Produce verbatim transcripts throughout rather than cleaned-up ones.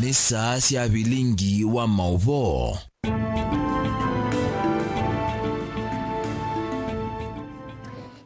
Nĩ saa sya vilingi wa maũvoo.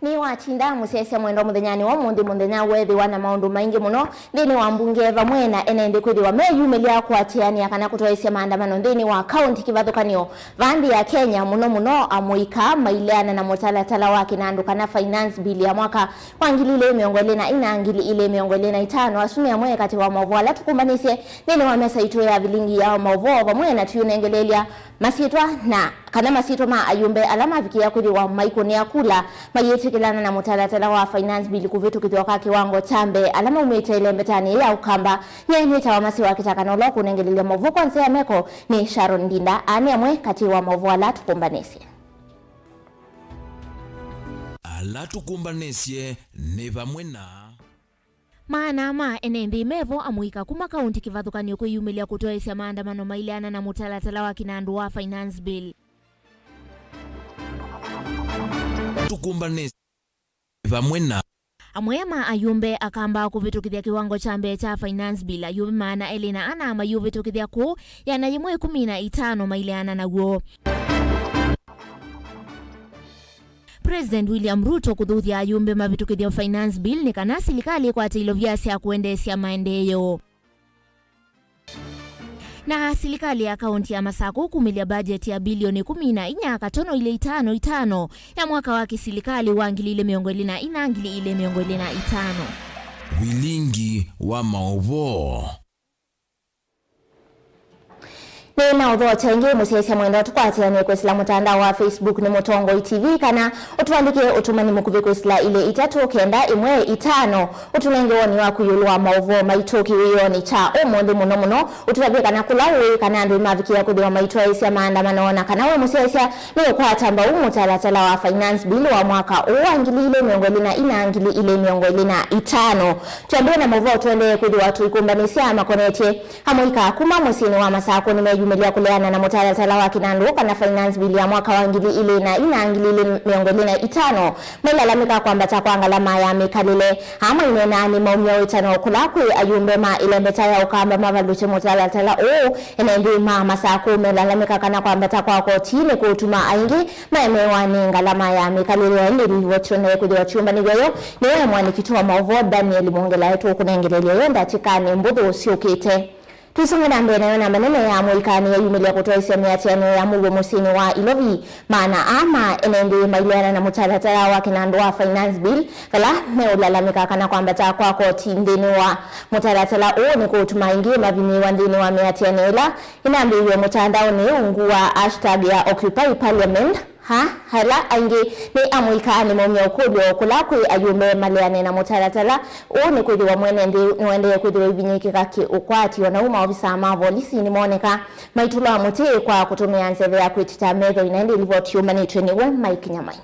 Nĩwatinda mũsyaĩĩsya mwendwa mũthenyanĩ wa ũmũnthĩ, mũthenya weethĩwa na maũndũ maingĩ mũno nthĩnĩ wa mbunge vamwe na ene nthĩ kwĩthĩwa meyumĩlya kũatĩanĩa kana kũtwaĩĩsya maandamano nthĩnĩ wa kaũnti kĩvathũkany'o va nthĩ ya Kenya, mũno mũno amũika maileana na mũtalatala wa kĩnandũ kana finance bill ya mwaka wa ngili ilĩ mĩongo ĩlĩ na ina, ngili ilĩ mĩongo ĩlĩ na itano. Asu nĩ amwe katĩ wa maũvoo ala tũkũmbanĩsye nthĩnĩ wa mesa itũ ya vilingi ya maũvoo, vamwe na tũyũnengeleelya masyĩtwa na kana masyĩtwa ma ayumbe ala mavikĩĩa kwĩthĩwa maikũnĩa kula mayĩtĩkĩlana na mũtalatala wa finance bill kũvĩtũkĩthw'a kwa kĩwango kya mbee, ala maumĩte ĩlembetanĩ ya Ũkamba. Nyie nĩtawa Masi wa Kĩtaka, na ũla ũkũnengeleelya maũvoo kwa nzĩa ya meko nĩ Sharon Ndinda. Aa nĩ amwe katĩ wa maũvoo ala tũkũmbanĩsye. Ala tũkũmbanĩsye nĩ vamwe na. Maana ma ene nthĩ mevo amũika kuma kaũnti kĩvathũkany'o kwĩyumĩlya kũtwaĩĩsya maandamano maileana na mũtalatala wa kĩnandũ wa finance bill. Tũkũmbanĩsye vamwe na. Amwe ma ayumbe akamba kũvĩtũkĩthya kĩwango kya mbee kya finance bill, ayumbe maana elĩ na ana mayĩũvĩtũkĩthya kũu, ĩana yĩmwe ĩkũmi na itano maileana naw'o. President William Ruto kũthuthya ayumbe mavĩtũkĩthye finance bill nĩ kana silikalĩ ĩkwate ilovia sya kũendeesya maendeeo. Na silikalĩ ya kaũnti ya Masakũ kumĩlya mbajeti ya bilioni ĩkũmi na inya katono ilĩ itano itano ya mwaka wa kĩsilikalĩ wa ngili ilĩ mĩongo ĩlĩ na ina, ngili ilĩ mĩongo ĩlĩ na itano. Vilingi wa maũvoo. Nĩ na ũthokya ĩngĩ mũsyaĩĩsya mwendwa tũkwatĩanĩe kwĩsĩla mũtandao wa Facebook nĩ Mũtongoi T V, kana ũtũandĩkĩe ũtũmani mũkuvĩ kwĩsĩla ilĩ itatũ kenda ĩmwe itano. Ũtũnenge woni waku ĩũlũ wa maũvoo maitũ kĩwĩonĩ kya ũmũnthĩ, mũno mũno ũtũtavye kana kũla ũĩ kana andũ nĩmavikĩĩa kwĩthĩwa maitwaĩĩsya maandamano, na kana we mũsyaĩĩsya nĩũkwata mbau mũtalatala wa finance bill wa mwaka ũũ wa ngili ilĩ mĩongo ĩlĩ na ina, ngili ilĩ mĩongo ĩlĩ na itano. Twambĩe na maũvoo tũendee kwĩthĩwa tũikũmbanĩsya makonetye amũika kuma mũsyĩnĩ wa Masakũ nĩmeyumĩlya kũleana na mũtalatala wa kĩnandũ kana finance bill ya mwaka wa ngili ilĩ na ina, ngili ilĩ mĩongo ĩlĩ na itano, mailalamĩka kwambata kwa ngalama ya mĩkalĩle. Aa maineenaa nĩmaumya wĩtano kũla kwĩ ayumbe ma ĩlembeta ya Ũkamba mavalũkye mũtalatala ũũ. Ene nthĩ ma Masakũ melalamĩka kana kwambata kwa koti nĩkũũtuma aingĩ maemewa nĩ ngalama ya mĩkalĩle. Ĩndĩ livoti tũendee kwĩthĩwa kyumbanĩthya yo nĩwe mwanĩkitũ wa maũvoo Daniel Mwongela, tũkũnengeleelya yo ndatĩkanĩ mbũthũ syũkĩte. Tũisonge na mbee nayo, namba nene ya amũika nĩyeyumĩlya kũtwaĩĩsya mĩatĩanĩo ya mũuo mũsyĩnĩ wa Ilovi. Maana aa ma ene nthĩ maileana na mũtalatala wa kĩnandũ wa finance bill, vala meũlalamĩka kana kwambata kwa koti nthĩnĩ wa mũtalatala ũũ nĩkũũtuma aingĩ mavinyĩĩwa nthĩnĩ wa mĩatĩanĩo ĩla ĩnambĩĩw'e mũtandaonĩ ungu wa hashtag ya Occupy Parliament. Ha, ala aingĩ nĩ amũika nĩmaumya ũkũlyo kũla kwĩ ayumbe maleane na mũtalatala ũũ, nĩkwĩthĩwa mwene nthĩ nĩwaendee kwĩthĩwa ivinyĩĩkĩka kĩ ũkwati. O na ũu, maovisaa ma volisi nĩmooneka maitũlwa mũtĩ kwa kũtũmĩa nzeve ya kwĩtita metho. Ĩna ĩndĩ livoti yũmbanĩtw'e nĩwe Mike Nyamai.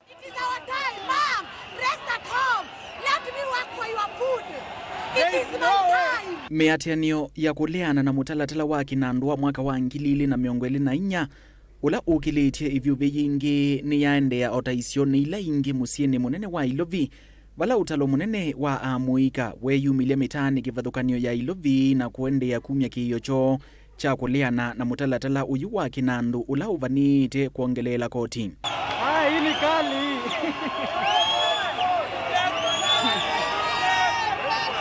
It is our time, ma'am. Rest at home. Let me work for your food. It is my time. Mĩatĩanĩo ya kũleana na mũtalatala wa kĩnandũ wa mwaka wa ngili ilĩ na mĩongo ĩlĩ na inya, ũla ũkĩlĩtye ĩvyũvĩ yĩngĩ, nĩyaendeea o ta isionĩ ila ingĩ mũsyĩnĩ mũnene wa Ilovi, vala ũtalo mũnene wa amũika weyumĩlya mĩtaanĩ kĩvathũkany'o ya Ilovi na kũendeea kumya kĩĩo kyoo kya kũleana na mũtalatala ũyũ wa kĩnandũ ũla ũvanĩĩte kwongeleela koti. Ah, hii ni kali.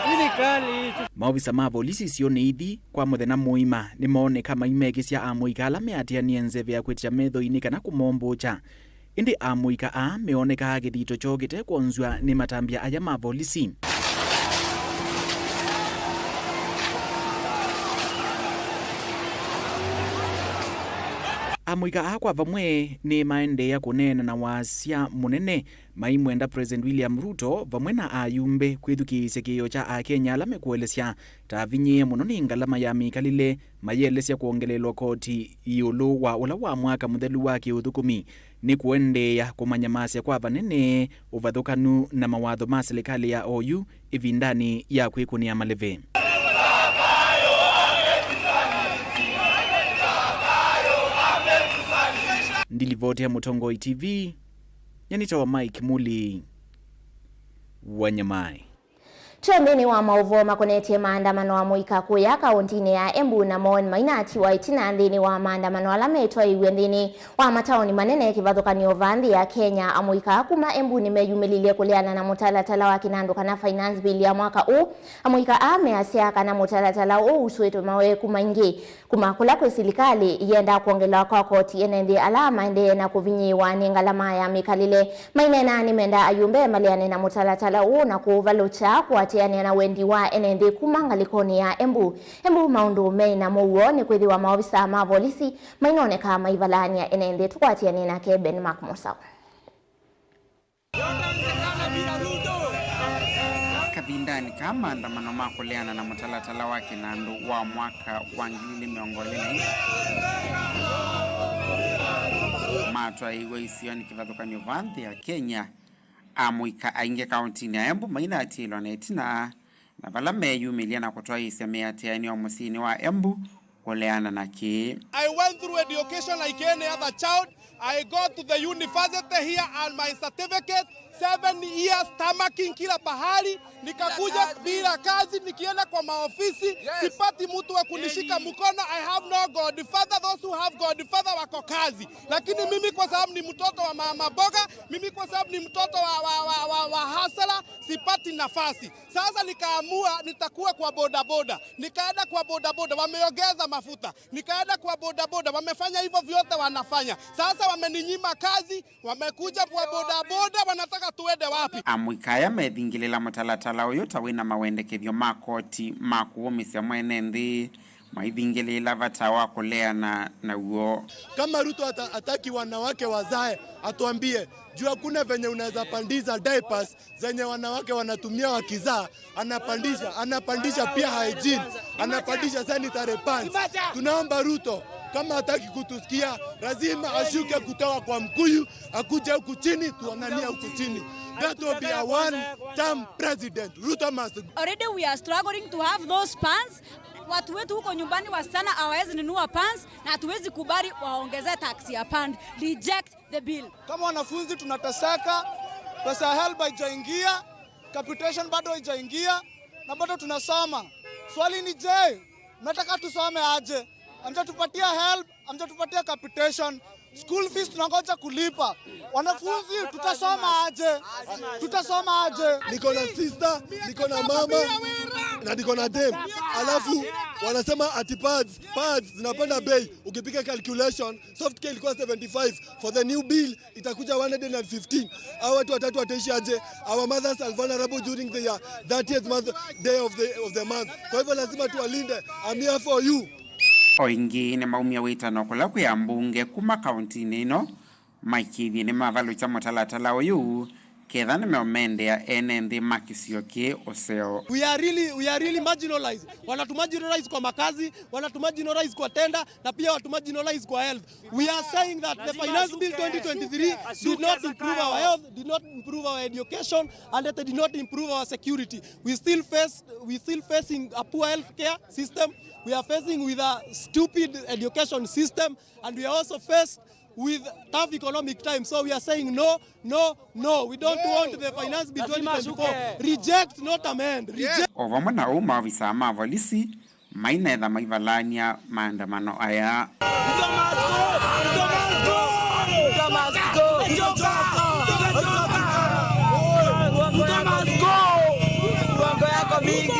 Hii ni kali. Maovisa ma volisi isionĩ ithi kwa mũthenya mũima nĩmooneka maimekĩsya amũika ala meatĩanie nzeve ya kwĩtya metho-inĩ kana kũmombũkya. Ĩndĩ amũika aa meonekaa kĩthito kyoo kĩtekwonzw'a nĩ matambya aya ma volisi. Amũika aa kwa vamwe nĩmaendeea kũneena na wasya mũnene maimwenda President William Ruto vamwe na ayumbe kwĩthukĩĩsya kĩĩo kya Akenya ala mekũelesya ta avinyĩĩe mũno nĩ ngalama ya mĩkalĩle, mayĩelesya kwongeleelwa koti ĩũlũ wa ũla wa mwaka mũthelu wa kĩũthũkũmi nĩ kũendeea kũmanyamasya kwa vanene ũvathũkanu na mawatho ma silikalĩ ya oyu ĩvindanĩ ya kwĩkũnĩa maleve. Ndilivoti ya Mũtongoi T V, nyanĩtawa Mike Muli wa Nyamai. Tyo nthĩnĩ wa maũvoo makonetye maandamano amũika kũya kaũntinĩ ya Embu, namo nĩmainatiwa ĩtina nthĩnĩ wa maandamano ala metwaĩiw'e nthĩnĩ wa mataoni manene kĩvathũkany'o va nthĩ ya Kenya. Amũika kuma Embu nĩmeyumĩlilye kũleana na mũtalatala wa kĩnandũ kana finance bill ya mwaka ũũ. Amũika aa measya kana mũtalatala ũũ usũĩtwe maweku maingĩ. Kuma kũla kwĩ silikalĩ ĩyenda kwongelewa kwa koti ene nthĩ ala maendee na kũvinyĩĩwa nĩ ngalama ya mĩkalĩle. Maineena nĩmenda ayumbe maleane na mũtalatala ũũ na kũũvalũkya kũatĩanĩa na wendi wa ene nthĩ kuma ngalĩkonĩ ya Embu. Embu maũndũ me na mũuo nĩ kwĩthĩwa maovisa ma volisi mainoneka maivalaany'a ene nthĩ. Tũkwatĩanĩe nake Ben Mark Mũsaũ. Kavindanĩ kaa maandamano ma kũleana na mũtalatala wa kĩnandũ wa mwaka wa ngili ilĩ mĩongo ĩlĩ na inya matwaĩiwe isionĩ kĩvathũkany'o va nthĩ ya Kenya, amũika aingĩ kaũntinĩ ya Embu mainatiĩlwa na ĩtina, na vala meyumĩlya na kũtwaĩĩsya mĩatĩanĩo mũsyĩnĩ wa Embu kũleana na kĩĩ. I went through education like any other child. I go to the university here and my certificate, seven years tarmacking kila pahali, nikakuja bila kazi, nikienda kwa maofisi, sipati mtu wa kunishika mkono. I have no godfather. Those who have godfather wako kazi, lakini mimi kwa sababu ni mtoto wa mama boga, mimi kwa sababu ni mtoto wa, wa, wa, wa, wa hasala, sipati nafasi. Sasa nikaamua nitakuwa kwa bodaboda. Nikaenda kwa bodaboda, wameongeza mafuta. Nikaenda kwa bodaboda, wamefanya hivyo vyote wanafanya. Sasa wameninyima kazi, wamekuja kwa bodaboda, wanataka tuende wapi? Amũika aya methingĩlĩla mũtalatala ũyũ ta wĩna mawendekethyo ma koti ma kũũmĩsya mwene nthĩ, maithingĩlĩĩla vata wa kũleana naw'o. Kama Ruto hata-, hataki wanawake wazae, atuambie. Juu hakuna venye unaweza pandisha diapers zenye wanawake wanatumia wakizaa, anapandisha, anapandisha pia hygiene, anapandisha sanitary pads. Tunaomba Ruto, kama hataki kutusikia, lazima ashuke kutoka kwa Mkuyu, akuje huku chini, tuonanie huku chini. That will be a one term president. Ruto must go. Already we are struggling to have those pants. Watu wetu huko nyumbani, wasichana hawawezi nunua pants, na hatuwezi kubali waongeze tax ya pant. Reject the bill. Kama wanafunzi tunateseka, pesa ya HELB haijaingia, capitation bado haijaingia, na bado tunasoma. Swali ni je, mnataka tusome aje? Hamjatupatia HELB, hamjatupatia capitation. School fees tunangoja kulipa. Wanafunzi tutasoma aje? Tutasoma aje? Niko na sister, niko na mama, na niko na dem. Alafu wanasema ati pads, pads zinapanda bei. Ukipiga calculation, soft care ilikuwa seventy-five, for the new bill itakuja one hundred and fifteen. Hao watu watatu wataishi aje? Our mothers are vulnerable during the year, thirtieth month, day of the, of the month. Kwa hivyo lazima tuwalinde. I'm here for you. O ĩngĩ nĩmaumya wĩtano kũla kwĩ ambunge kuma kaũntinĩ ĩno maikĩĩthye nĩmavalũkya mũtalatala ũyũ ketha nĩmeũmendea ene nthĩ ma kĩsio kĩĩ ũseo. We are really, we are really marginalized. Wanatumarginalize kwa makazi, wanatumarginalize kwa tenda, na pia watumarginalize kwa health. We are saying that the Finance Bill twenty twenty-three did not improve our health, did not improve our education, and it did not improve our security. We still face, we still facing a poor health care system. We are facing with a stupid education system, and we are also faced with tough economic times. So we are saying no, no, no. We don't want the Finance Bill twenty twenty-four. Reject, not amend. Reject. O vamwe na ũu, maovisaa ma volisi mainetha maivalany'a maandamano aya.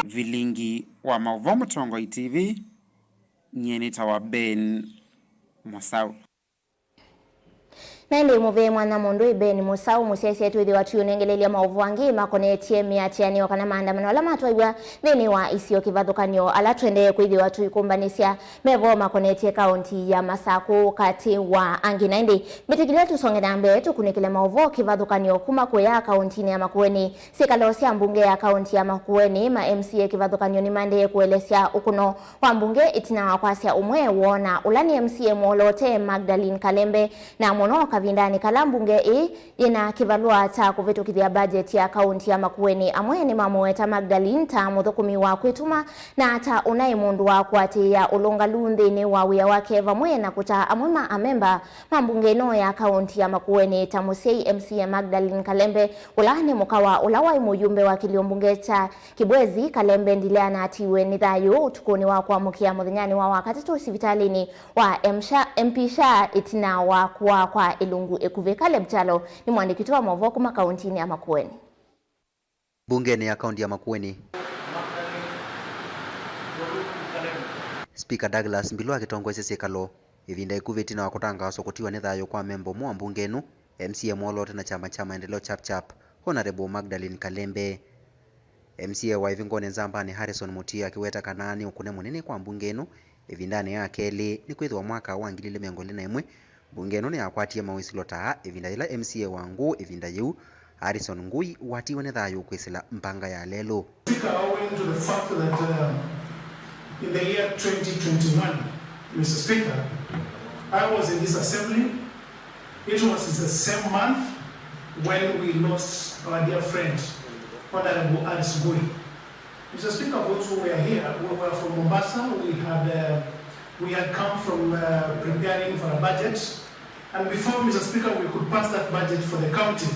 Vilingi wa maũvoo Mũtongoi T V, nyie nĩtawa Ben Mũsaũ. Na ĩndĩ mũvee mwanya mũndũ ĩ Ben Mũsaũ mũsyaĩĩsya twĩthĩwa tũiũnengelelya maũvoo angĩ makonetye mĩatĩanĩo kana maandamano ala matwaiw'a nthĩnĩ wa isio kĩvathũkany'o ala tũendee kwĩthĩwa tũikũmbanĩsya. Mevoo makonetye kaũnti ya Masakũ katĩ wa angĩ. Na ĩndĩ mbĩtĩkĩlya tũsonge na mbee tũkunĩkĩle maũvoo kĩvathũkany'o kuma kũya kaũntinĩ ya Makueni. Syĩkalo sya mbunge ya kaũnti ya Makueni, ma M C A kĩvathũkany'o nĩmaendee kũelesya ũkũno wa mbunge ĩtina wa kwasya ũmwe woo na ũla nĩ M C A mwoloote Magdalene Kalembe, na mũno Kavindanĩ kala mbunge ĩĩ yĩna kĩvalũa kya kũvĩtũkĩthya budget ya kaunti ya Makueni, amwe nĩmamũweta Magdalene ta mũthũkũmi wa kwĩtuma na ta ũnaĩ mũndũ wa kũatĩĩa ũlũngalu nthĩnĩ wa wĩa wake, vamwe na kũtaa amwe ma amemba ma mbunge ĩno ya kaunti ya Makueni ta mũsyai M C A Magdalene Kalembe, ũla nĩ mũka wa ũla waĩ mũyumbe wa kĩlio mbunge kya Kibwezi. Kalembe Ndile anatiwe nĩ thayũ ũtukũnĩ wa kũamũkĩa mũthenyanĩ wa Wakatatũ sivitalĩnĩ wa M P SHA ĩtina wa kũaa kwa ĩlungu ĩkuvĩ. Caleb Kyalo nĩ mũandĩki witũ wa maũvoo kuma kauntinĩ ya Makueni. Mbungenĩ ya kaunti ya Makueni, Spika Douglas Mbilu akĩtongoesya syĩkalo ĩvinda ĩkuvĩ ĩtina wa kũtangaaswa kũtiwa nĩ thayũ kwa memba ũmwe wa mbunge ĩno, M C A mwoloote na kyama kya Maendeleo Chap Chap, Honourable Magdalene Kalembe. M C A wa Ĩvĩngonĩ Nzambanĩ Harrison Mutie akĩweta kana nĩ ũkũne mũnene kwa mbunge ĩno ĩvindanĩ ya kelĩ, nĩkwĩthĩwa mwaka wa ngili ilĩ mĩongo ĩlĩ na ĩmwe, mbunge ĩno nĩyakwatie mawĩsĩlo ta aa ĩvinda yĩla M C A wa Ngũũ ĩvinda yĩu, Harrison Ngui, watiwe nĩ thayũ kwĩsĩla mbanga ya lelũ. Speaker, owing to the fact that, um, in the year twenty twenty-one, Mister Speaker, I was in this assembly. It was in the same month when we lost our dear friend, Honorable Alice Ngui. Mister Speaker, those who were here, we were from Mombasa. We had, uh, we had come from, uh, preparing for a budget. And before, Mister Speaker, we could pass that budget for the county,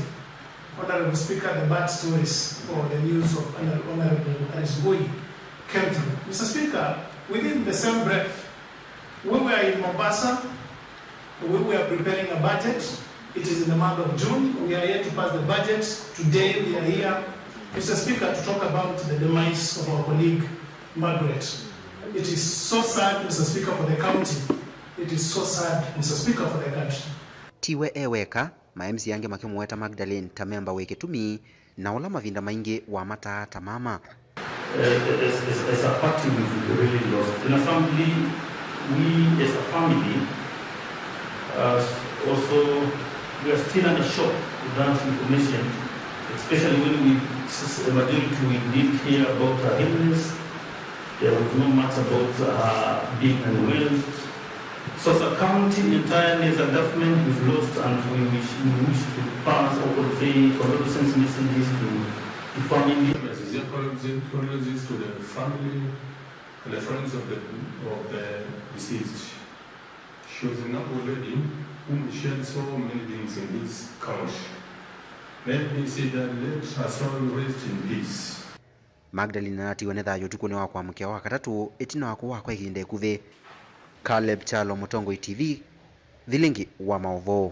Honorable Speaker, the bad stories or the news of Honor-, Honorable Alice Ngui came through. Mister Speaker, within the same breath, we were in Mombasa, we were preparing a budget. It is in the month of June. We are here to pass the budget. Today we are here, Mister Speaker, to talk about the demise of our colleague, Margaret. It is so sad, Mister Speaker, for the county. It is so sad, Mister Speaker, for the country. Tiwe e weka, ma M C A angĩ makĩmũweta Magdalene ta memba wĩ kĩtumi, na ũla mavinda maingĩ wamataa ta mama. Uh, as, as, as a party, we've really lost. In assembly, we as a family, uh, also, we are still under shock with that information, especially when we, s-, s-, a majority we did hear about her illness. There was no much about her being unwell. So as a county entirely, as a government, we've lost, and we wish, we wish to pass or convey condolences messages to the family. Sincere condolences to the family and the friends of the, of the deceased. She was a noble lady whom shared so many things in this county. Let me say that let her soul rest in peace. Magdalene anatiwe nĩ thayũ ũtukũnĩ wa kũamũkĩa Wakatatũ ĩtina wa kũwaa kwa ĩvinda ĩkuvĩ. Caleb Kyalo, Mũtongoi T V, Thilingi wa Maũvoo.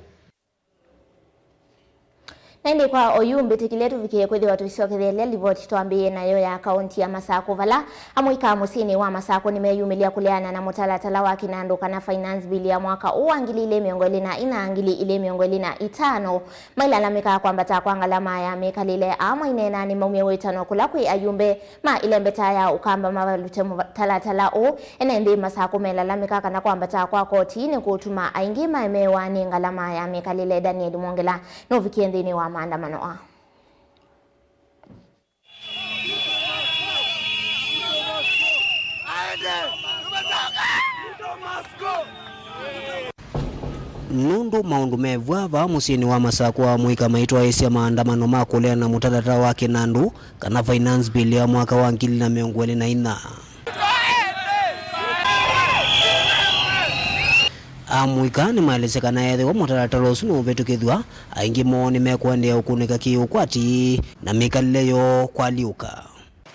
Na ĩndĩ kwa oyu mbĩtĩkĩlye tũvikĩe kwĩthĩwa tũisyoketheleela livoti twambĩĩe nayo ya kaunti ya Masakũ, vala amũika mũsyĩnĩ wa Masakũ nĩmeyumĩlya kũleana na mũtalatala wa kĩnandũ kana finance bill ya mwaka ũũ wa ngili ilĩ mĩongo ĩlĩ na ina, ngili ilĩ mĩongo ĩlĩ na itano. Mailalamĩka kwambata kwa ngalama ya mĩkalĩle. Aa maineena nĩmaumya wĩtano kũla kwĩ ayumbe ma ĩlembeta ya Ũkamba mavalũte mũtalatala ũũ. Ene nthĩ Masakũ melalamĩka kana kwambata kwa koti nĩkũtuma aingĩ maemeewa nĩ ngalama ya mĩkalĩle. Daniel Mwongela nũvikie nthĩnĩ wa maandamano aa. Nũndũ maũndũ mevw'a vaa mũsyĩnĩ wa Masakũ, amũika maitwaĩĩsya maandamano ma kũleana na mũtalatala wa kĩnandũ kana finance bill ya mwaka wa ngili na mĩongo ĩlĩ na inya. Amũika nĩmaelesya kana ethĩwa mũtalatala ũsu nũũvĩtũkĩthw'a, aingĩ moo nĩmekũendeea ũkunĩka kĩ-ũkwati na mĩkalĩle yoo kwalyũka.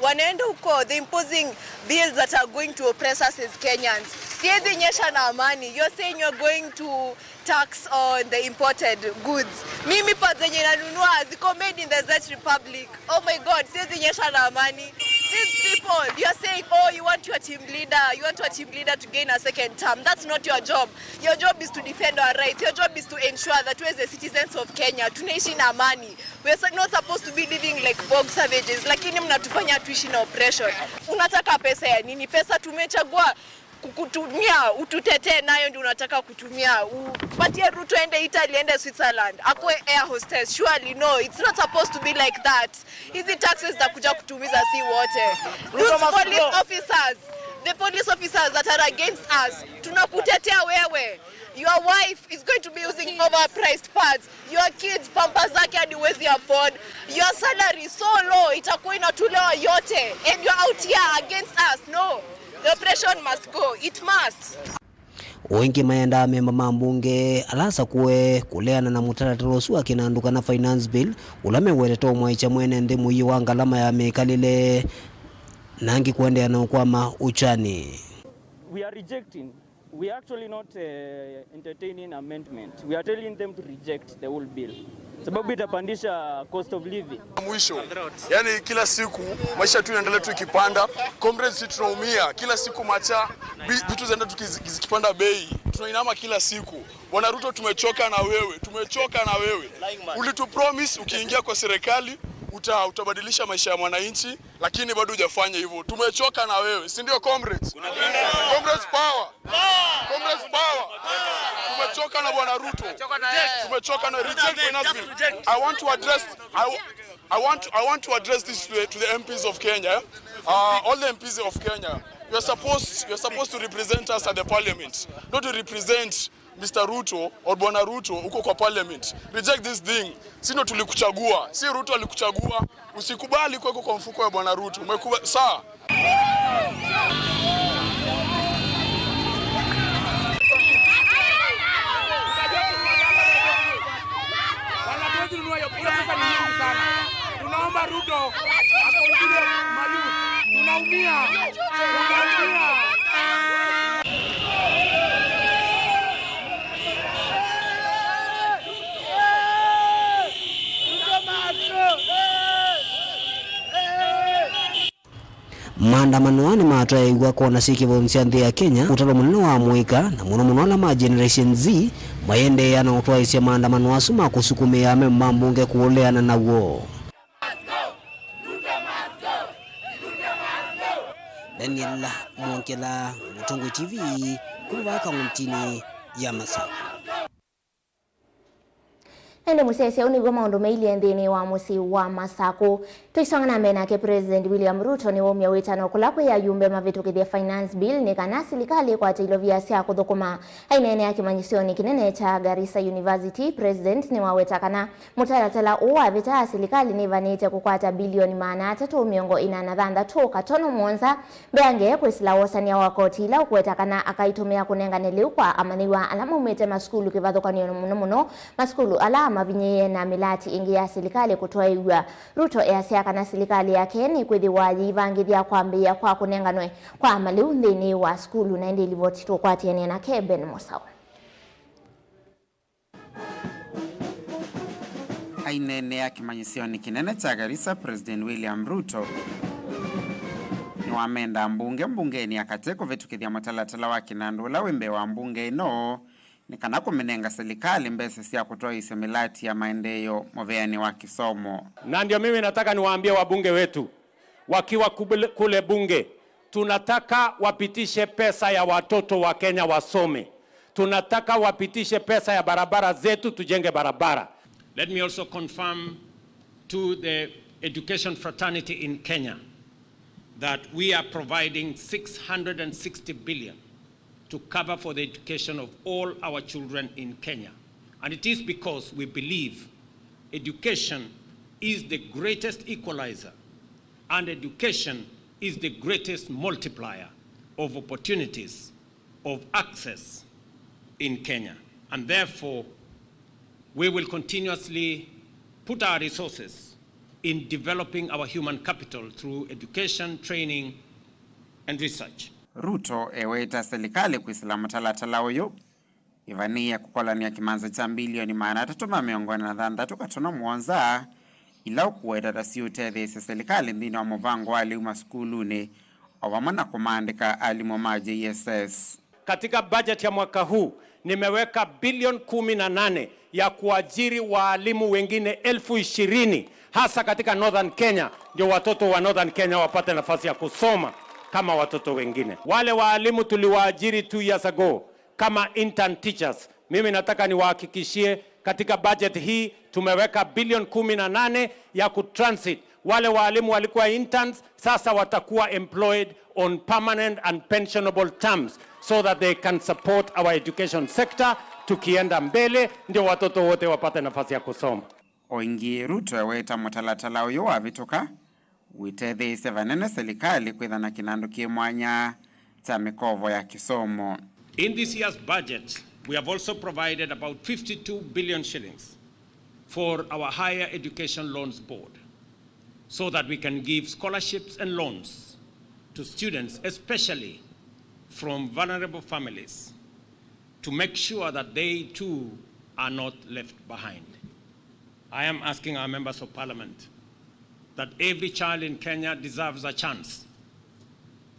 Wanaenda huko, they're imposing bills that are going to oppress us as Kenyans. Siwezi nyesha na amani. You're saying you're going to tax on the imported goods. Mimi pads zenye nanunua ziko made in the Czech Republic. Oh my God, siwezi nyesha na amani. These people, you're saying, oh, you want your team leader, you want your team leader to gain a second term. That's not your job. Your job is to defend our rights. Your job is to ensure that we as the citizens of Kenya tunaishi na amani. We are not supposed to be living like bog savages, lakini mnatufanya tuishi na oppression. Unataka pesa ya nini? Pesa tumechagua kukutumia, ututetee nayo, ndio unataka kutumia. Upatie Ruto ende Italy, ende Switzerland, akuwe air hostess. Surely no, it's not supposed to be like that. Hizi taxes zitakuja kutumiza si wote. Those police officers, The police officers that are against us, tunakutetea wewe. Your wife is going to be using overpriced pads. Your kids, pampers zake hadi huwezi afford. Your salary so low, itakuwa inatolewa yote. And you're out here against us. No. The oppression must go. It must. O ĩngĩ maendaa amemba ma mbunge ala asakũe kũleana na mũtalatala ũsu wa kĩnandũ kana finance bill, ũla mewetete ũmwaĩkya mwene nthĩ mũio wa ngalama ya mĩkalĩle, na angĩ kũendeea na ũkwama ũkyani. We are rejecting. We are actually not, uh, entertaining amendment. We are telling them to reject the whole bill. Sababu itapandisha cost of living. Mwisho. Yani kila siku maisha tu inaendelea tu ikipanda. Comrades, sisi tunaumia. Kila siku macha, bi-, vitu zinaenda tu kizi-, zikipanda bei. Tunainama kila siku. Bwana Ruto, tumechoka na wewe. Tumechoka na wewe. Ulitu promise ukiingia kwa serikali uta-, utabadilisha maisha ya mwananchi, lakini bado hujafanya hivyo. Tumechoka na wewe, si ndio, comrades? Comrades power. Comrades power. Tumechoka na Bwana Ruto. Tumechoka na reject finance bill. I want to address, I, I want, I want to address this to the, to the M Ps of Kenya. Uh, all the M Ps of Kenya. You're supposed, you're supposed to represent us at the parliament, not to represent Mister Ruto or Bwana Ruto huko kwa parliament. Reject this thing. Si ndo tulikuchagua. Si Ruto alikuchagua. Usikubali kuwekwa kwa mfuko ya Bwana Ruto. Umekuwa sawa? Bwana President, unajua hiyo pesa ni nyingi sana. Tunaomba Ruto akonsider Mayu. Tunaumia. Tunaumia. Maandamano aa nĩmatwaĩĩw'a kona syĩ kĩvonĩ sya nthĩ ya Kenya, ũtalo mũnene wa amũika, na mũno mũno ala ma Generation Z, mayendeea na ũtwaĩĩsya maandamano asu ma kũsukumĩa amemba ma mbunge kũleana naw'o. Daniel Mwongela, Mũtongoi T V, kuma vaa kauntinĩ ya Masakũ. Na ĩndĩ mũsyaĩĩsya, ũu nĩw'o maũndũ mailye nthĩnĩ wa mũsyĩ wa Masakũ. Tũisonga na mbee nake, President William Ruto nĩwaumya wĩtano kũla kwĩ ayumbe mavĩtũkĩthye Finance Bill nĩ kana silikalĩ ĩkwate ilovia sya kũthũkũma. Aineenea kĩmanyĩsyonĩ kĩnene kya Garissa University, President nĩwaweta kana mũtalatala ũũ wa vata ya silikalĩ nĩvanĩte kũkwata bilioni maana atatũ mĩongo ĩna na thanthatũ katono mũonza mbeange kwĩsĩla wosania wa koti ila ũkũweta kana akaitũmĩa kũnengane lĩu kwa amanyĩw'a ala maumĩte masukulu kĩvathũkany'o, mũno mũno masukulu ala mavinyĩĩe na mĩlati ĩngĩ ya silikalĩ kũtwaĩw'a. Ruto easya kana silikalĩ yake nĩkwĩthĩwa yĩivangĩthya kwambĩĩa kwa kũnenganwe kwa malĩu nthĩnĩ wa sukulu, na ĩndĩ livoti tũkwatĩanĩa nake Ben Mosau. Aineenea kĩmanyĩsyonĩ kĩnene kya Garissa, President William Ruto nĩwamenda mbunge mbungenĩ ya katĩ kũvĩtũkĩthya mũtalatala wa kĩnandũ ũla wĩ mbee wa mbunge ĩno, nĩ kana kũmĩnenga silikalĩ mbesa sya kũtwaĩĩsya mĩlati ya maendeeo mũveanĩ wa kĩsomo. Na ndio mimi nataka niwaambie wabunge wetu, wakiwa kubule-, kule bunge, tunataka wapitishe pesa ya watoto wa Kenya wasome. Tunataka wapitishe pesa ya barabara zetu, tujenge barabara. Let me also confirm to the education fraternity in Kenya that we are providing six hundred and sixty billion to cover for the education of all our children in Kenya. And it is because we believe education is the greatest equalizer and education is the greatest multiplier of opportunities, of access in Kenya. And therefore, we will continuously put our resources in developing our human capital through education, training, and research. Ruto eweta silikalĩ kwĩsĩla mũtalatala ũyũ ĩvanĩĩe kũkolany'a kĩmanza kya mbilioni maana atatũ ma mĩongo ĩna na thanthatũ katono mũonza, ila ũkũweta ta siũtetheesya silikalĩ nthĩnĩ wa mũvango wa lĩu masukulunĩ, o vamwe na kũmaandĩka alimũ ma J S S. Katika budget ya mwaka huu, nimeweka bilioni kumi na nane ya kuajiri waalimu wengine elfu ishirini, hasa katika Northern Kenya, ndio watoto wa Northern Kenya wapate nafasi ya kusoma kama watoto wengine. Wale waalimu tuliwaajiri two years ago kama intern teachers, mimi nataka niwahakikishie, katika budget hii tumeweka bilioni kumi na nane ya kutransit Wale walimu walikuwa interns, sasa watakuwa employed on permanent and pensionable terms so that they can support our education sector. Tukienda mbele, ndio watoto wote wapate nafasi ya kusoma. O ĩngĩ, Ruto eweta mũtalatala ũyũ wavĩtũka wĩtetheesya vanene silikalĩ kwĩtha na kĩnandũ kĩ mwanya kya mĩkovo ya kĩsomo. In this year's budget, we have also provided about fifty-two billion shillings for our Higher Education Loans Board so that we can give scholarships and loans to students, especially from vulnerable families, to make sure that they too are not left behind. I am asking our members of parliament that every child in Kenya deserves a chance,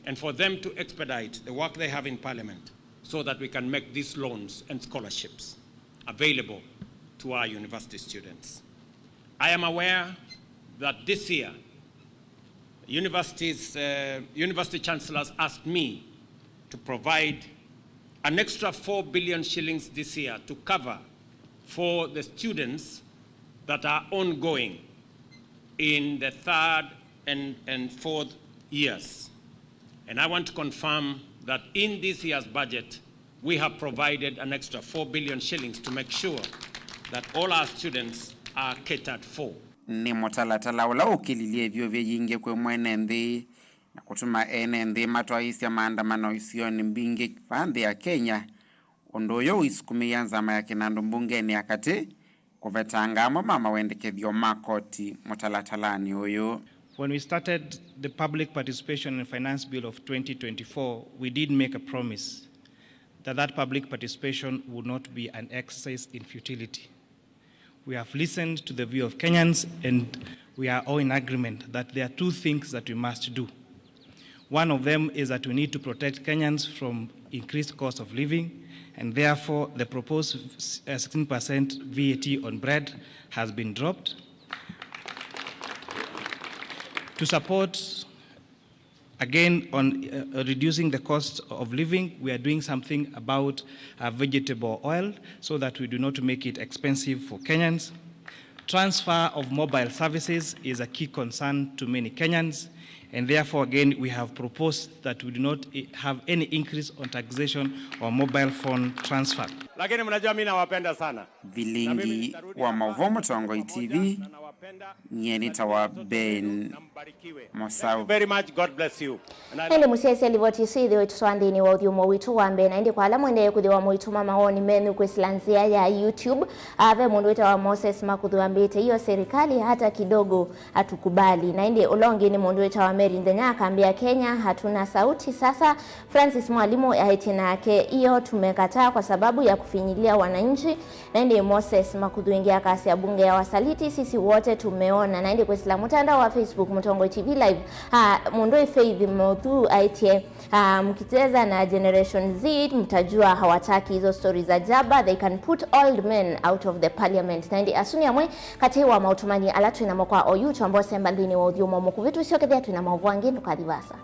and for them to expedite the work they have in parliament so that we can make these loans and scholarships available to our university students. I am aware that this year, universities, uh, university chancellors asked me to provide an extra four billion shillings this year to cover for the students that are ongoing in the third and, and fourth years. And I want to confirm that in this year's budget, we have provided an extra four billion shillings to make sure that all our students are catered for. Nĩ mũtalatala ũla ũkĩlilye ĩvyũvĩ yingĩ kwĩ mwene nthĩ na kũtuma ene nthĩ matwaĩĩsya maandamano isionĩ mbingĩ vaa nthĩ ya Kenya. Ũndũ ũyũ ũisukumĩĩa nzama ya kĩnandũ mbungenĩ ya katĩ kũvetanga amwe ma mawendekethyo ma koti mũtalatalanĩ ũyũ. When we started the Public Participation and Finance Bill of twenty twenty-four, we did make a promise that that public participation would not be an exercise in futility. We have listened to the view of Kenyans, and we are all in agreement that there are two things that we must do. One of them is that we need to protect Kenyans from increased cost of living, and therefore the proposed, uh, sixteen percent V A T on bread has been dropped. To support, again, on, uh, reducing the cost of living, we are doing something about, uh, vegetable oil so that we do not make it expensive for Kenyans. Transfer of mobile services is a key concern to many Kenyans, and therefore, again, we have proposed that we do not, eh, have any increase on taxation on mobile phone transfer. Lakini mnajua mimi nawapenda sana. Vilingi wa Maũvoo Mũtongoi T V, nyie nĩtawa Ben Mosau. Very much. God bless you. Ĩndĩ mũsyaĩĩsya livoti ĩsu ĩthĩwe ĩtũtwaa nthĩnĩ wa ũthyũmũo witũ wa mbee, na ĩndĩ kwa ala mwendeee kũthĩwa mũitũma mawoni menyu kwĩsĩla nzĩa ya YouTube, ah, ve mũndũ wĩtawa Moses Makuthu ambĩte, "Hiyo serikali hata kidogo hatukubali." Na ĩndĩ ũla ũngĩ nĩ mũndũ wĩtawa Mary Nthenya akambĩa, "Kenya hatuna sauti sasa." Francis Mwalimu aĩtye nake, "Hiyo tumekataa kwa sababu ya kufinyilia wananchi." Na ĩndĩ Moses Makuthu ĩngĩ akasya, "Bunge ya wasaliti, sisi wote tumeona." Na ĩndĩ kwĩsĩla mũtandao wa Facebook, Mũtongoi T V Live, ah, mũndũ ĩ Faith Mothu aĩtye, ah, "Mkicheza na Generation Z, mtajua hawataki hizo story za jaba, they can put old men out of the parliament." Na ĩndĩ asu nĩ amwe katĩ wa maũtũmani ala twĩ namo kwa oyu twamba ũsemba nthĩnĩ wa ũthyũmũo mũkuvĩ. Tũsyokethĩa twĩ na maũvoo angĩ, ndũkathi vaasa.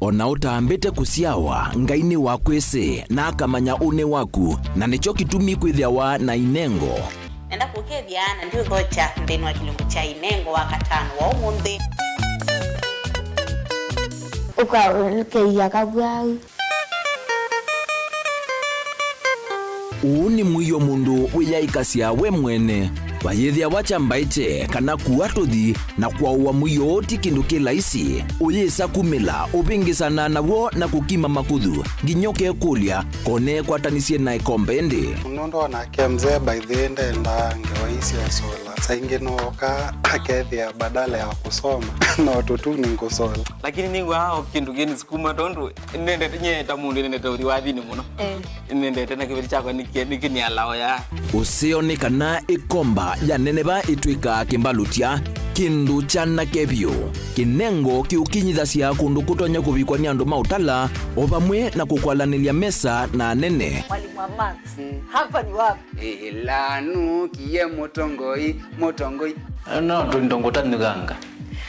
O na ũtambĩte kũsyawa, Ngai nĩwakwĩsĩ, na akamanya ũnĩ waku, na nĩkyo kĩtumi kwĩthĩawa na inengo. Nenda kũkethya na ndiũthokya nthĩnĩ wa kĩlungu kya inengo wa katano wa ũmũnthĩ. Ũkaũlũkĩia kavwau. Ũũ nĩ mũio mũndũ wĩyaĩkasya we mwene, vayĩthĩawa kyambaĩkye kana kua tũthi na kwaũa mũio ũũ ti kĩndũ kĩ laisi. Ũyĩsa kumĩla, ũvĩngĩsana naw'o na kũkima makuthu, nginya ũkekũlya, "Ko neekwatanĩsye na ĩkombe ĩndĩ?" Nũndũ onake mzee by the way ndendaa ngewa ii sya sola. Saa ingĩ nooka akethĩa badala ya kũsoma no tũtuni ngũsola. Lakini nĩw'aa o kĩndũ kĩnĩsukuma tondũ nĩnendete, nyie ta mũndũ nĩnendete ũthi wathinĩ mũno. Eh. Nĩnendete na kĩveti kyakwa nĩkĩ-, nĩkĩnialao ya. Ũseo nĩ kana ĩkomba ya neneva ĩtw'ĩkaa kĩmbalũtya, kĩndũ kyanake vyũ, kĩnengo kĩũkinyithasya kũndũ kũtonya kũvikwa nĩ andũ ma ũtala, o vamwe na kũkwalanĩlya mesa na anene. Mwalimu wa maths, hapa ni wapi? Ĩla nũkie mũtongoi, mũtongoi. No tũindo ngũtany'ũkanga.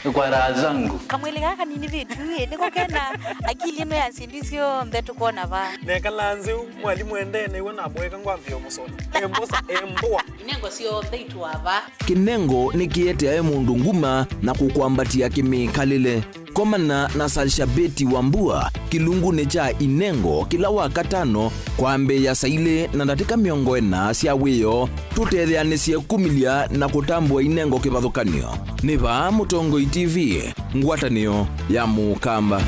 Kwa raha zangu. Kamwĩlĩ kaa kanini vitu ĩ, nĩko kena akili ĩno ya syĩndũ syonthe tũkwona vaa. Nekalaa nzeu, mwalimũ endee nĩw'o namũeka ngwambĩĩa ũmũsũna. Embosa, embũa. Inengo syonthe itũa vaa. Kĩnengo nĩkĩeteae mũndũ nguma na kũkwambatĩa kĩmĩkalĩle. Komana na Salshabeti Wambua kĩlungunĩ kya inengo kĩla Wakatano kwambĩĩa saa ilĩ na ndatĩka mĩongo ĩna sya wĩoo. Tũtetheanĩsye kumĩlya na kũtambũa inengo kĩvathũkany'o. Nĩ vaa Mũtongoi T V, ngwatanĩo ya Mũkamba.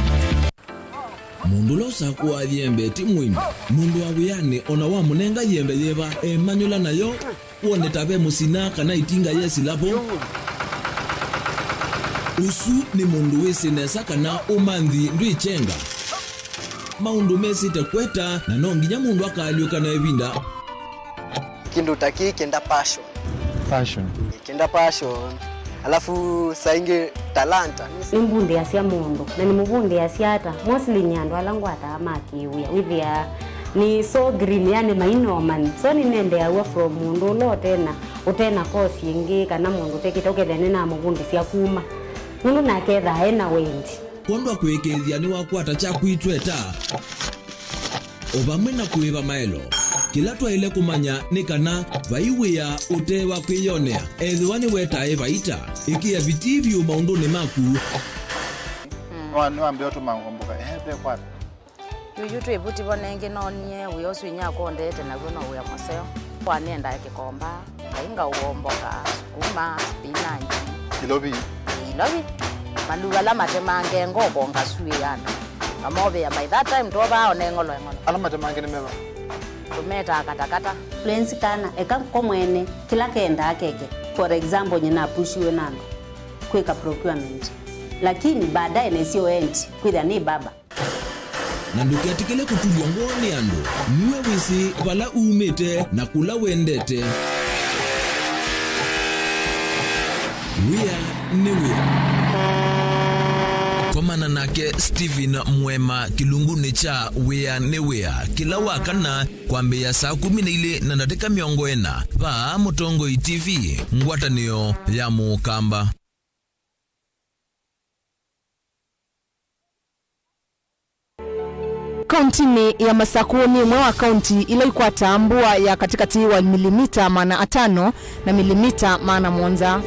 Mũndũ ũla ũsakũaa yembe ti mũimu. Mũndũ wa wĩanĩ o na wamũnenga yembe yĩva, emanyũla nayo, wone ta ve mũsina kana ĩtinga yesĩla vo. Ũsu nĩ mũndũ wĩsĩ nesa kana ũmanthi ndwĩkyenga. Maũndũ mesĩte kweta, na no nginya mũndũ akaalyũka na ĩvinda. Kĩndũ ta kĩĩ kĩenda passion. Passion. Kĩenda passion. Alafu saa ingĩ talanta. Nĩmbundĩasya mũndũ, na nĩmũvundĩasya ata? Mostly nĩ andũ ala ngwataa ma kĩwĩa. Wĩthĩaa nĩ so green, yani mainomani. So nĩnendeaw'a from mũndũ ũla ũtena, ũtena course ĩngĩ, kana mũndũ ũtekĩte, ũkethĩa nĩnamũvundĩsya kuma. Nũndũ nake ethaa ena wendi. Kwondũ wa kũĩkĩĩthya nĩwakwata kyaku itweta. O vamwe na kũĩva maelo, kĩla twaĩle kũmanya nĩ kana vai wĩa ũte wa kwĩyonea. Ethĩwa nĩwetae vaita, ĩkĩa vitii vyũ maũndũnĩ maku. Nĩwa-, nĩwambĩĩa ũtũma ngomboka, ehe, ve kwata. Yuyu twĩ vuti vo nengĩ noonie wĩa ũsu inyakwa ũndeete naw'o no wĩa mũseo. Wanendae kĩkomba. Ngai ngaũomboka, sukuma, spinach. Ilovi. Ilovi. Maluu ala matemange ngoko ngasuĩana. Ngamovĩa by that time twovaa one ng'olo eng'olo. Ala matemange nĩ meva? Tũmetaa katakata. Fluency kana, eka ko mwene, kĩla kendaa keke. For example, nyina apushiwe na andũ kwĩka procurement. Lakini baadaye nesio endi, kwĩthĩa nĩ baba. Na ndũketĩkĩle kũtulw'a ngoo nĩ andũ. Nue wĩsĩ vala umĩte na kũla wendete. Wĩa nĩ wĩa. Komana nake Stephen Mwema kĩlungunĩ kya Wĩa nĩ Wĩa kĩla Wakana kwambĩĩa saa kũmi na ilĩ na ndatĩka mĩongo ĩna vaa Mũtongoi T V, ngwatanĩo ya Mũkamba. Kauntinĩ ya Masakũ nĩ ĩmwe wa kaunti ila ikwataa mbua ya katĩkatĩ wa milimita maana atano na milimita maana mũonza.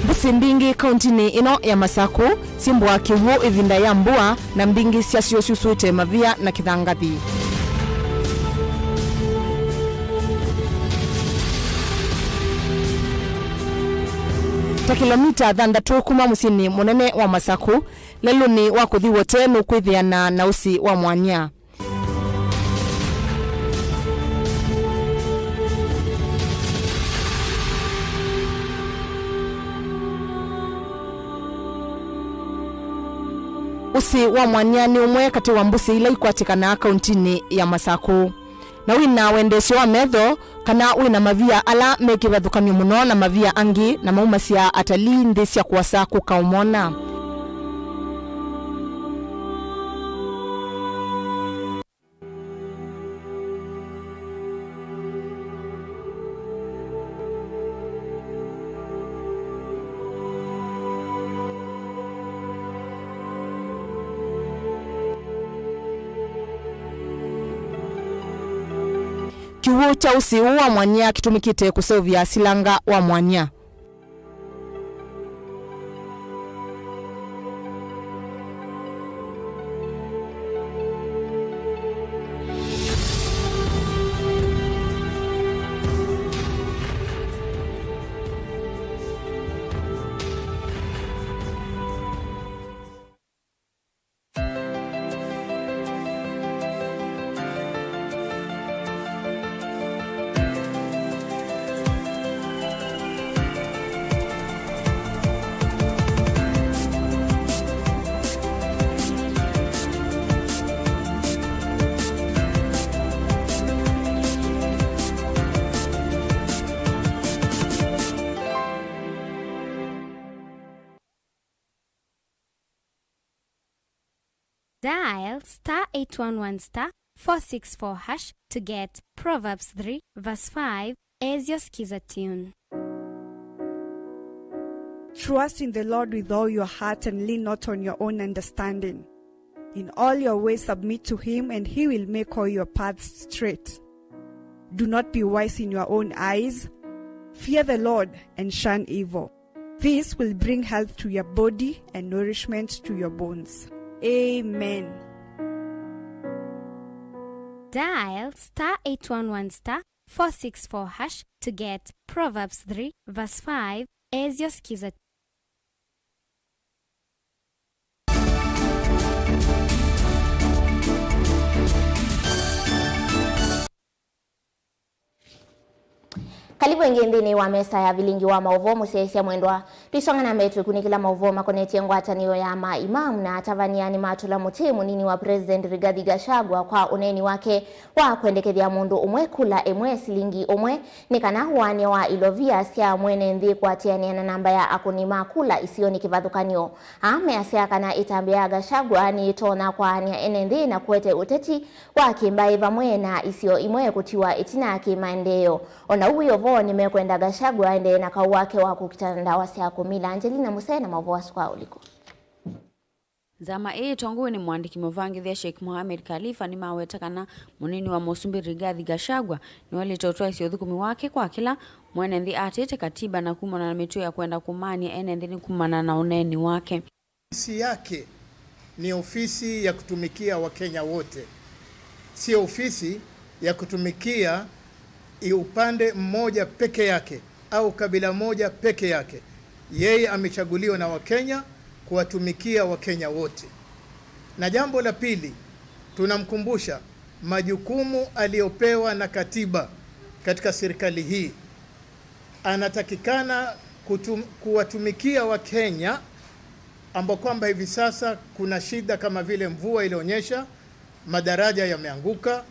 Mbũsĩ mbingĩ kauntinĩ ĩno ya Masakũ syĩmbũaa kĩw'ũ ĩvinda ya mbua, na mbingĩ syasyo syusũĩte mavia na kĩthangathi. Ta kĩlomita thanthatũ kuma mũsyĩnĩ mũnene wa Masakũ, lelũnĩ wa kũthi Wote nũkwĩthĩana na ũsĩ wa mwanya. Ũsĩ wa mwanya nĩ ũmwe katĩ wa mbũsĩ ila ikwatĩkanaa kauntinĩ ya Masakũ. Na wĩna wendesyo wa metho, kana wĩna mavia ala me kĩvathũkany'o mũno na mavia angĩ, na maumasya atalii nthĩ sya kũasa kũka ũmona. Kĩw'ũ kya ũsĩ ũũ wa mwanya kĩtũmĩkĩte kũseũvya silanga wa mwanya. Dial star eight one one star four six four hash to get Proverbs three verse five as your Skiza tune. Trust in the Lord with all your heart and lean not on your own understanding. In all your ways submit to him, and he will make all your paths straight. Do not be wise in your own eyes. Fear the Lord and shun evil. This will bring health to your body and nourishment to your bones. Amen. Dial star eight one one star four six four hash to get Proverbs three verse five as your Skiza. Karibu ĩngĩ nthĩnĩ wa mesa ya vilingi wa maũvoo, mũsyaĩĩsya mwendwa. Tũisonga na mbee tũikunĩkĩla maũvoo makonetye ngwatanĩo ya ma imamu na atavany'a nĩmatũla mũtĩ mũnini wa President Rigathi Gachagua kwa ũneeni wake wa kwendekethya mũndũ ũmwe kula ĩmwe silingi ũmwe nĩ kana ũaany'a wa ilovia sya mwene nthĩ kũatĩanĩa na namba ya akũni ma kula isionĩ kĩvathũkany'o. Aa measya kana ĩtambya ya Gachagua nĩĩtonya kwaany'a ene nthĩ na kũete ũteti wa kĩmbaĩ vamwe na isio imwe kũtiwa ĩtina kĩmaendeeo. O na ũu wĩ o vo, nĩmekwenda Gachagua aendee na kaũ wake wa kũkita ndawa sya kũmila. Angelina Musee na maũvoo asu kwa ũliku. Nzama ĩĩ ĩtongoew'e nĩ mũandĩki mũvangĩthya Sheikh Mohamed Khalifa nĩmaweta kana mũnini wa mũsumbĩ Rigathi Gachagua nĩwaĩlĩte ũtwaĩsya ũthũkũmi wake kwa kĩla mwene nthĩ atĩte katiba na kumana na mĩtuo ya kwenda kũmany'a ene nthĩ nĩ kumana na ũneeni wake. Ofisi yake ni ofisi ya kutumikia Wakenya wote, sio ofisi ya kutumikia i-, upande mmoja peke yake au kabila moja peke yake. Yeye amechaguliwa na Wakenya kuwatumikia Wakenya wote. Na jambo la pili, tunamkumbusha majukumu aliyopewa na katiba katika serikali hii. Anatakikana kutum-, kuwatumikia Wakenya ambao kwamba hivi sasa kuna shida kama vile mvua ilionyesha, madaraja yameanguka,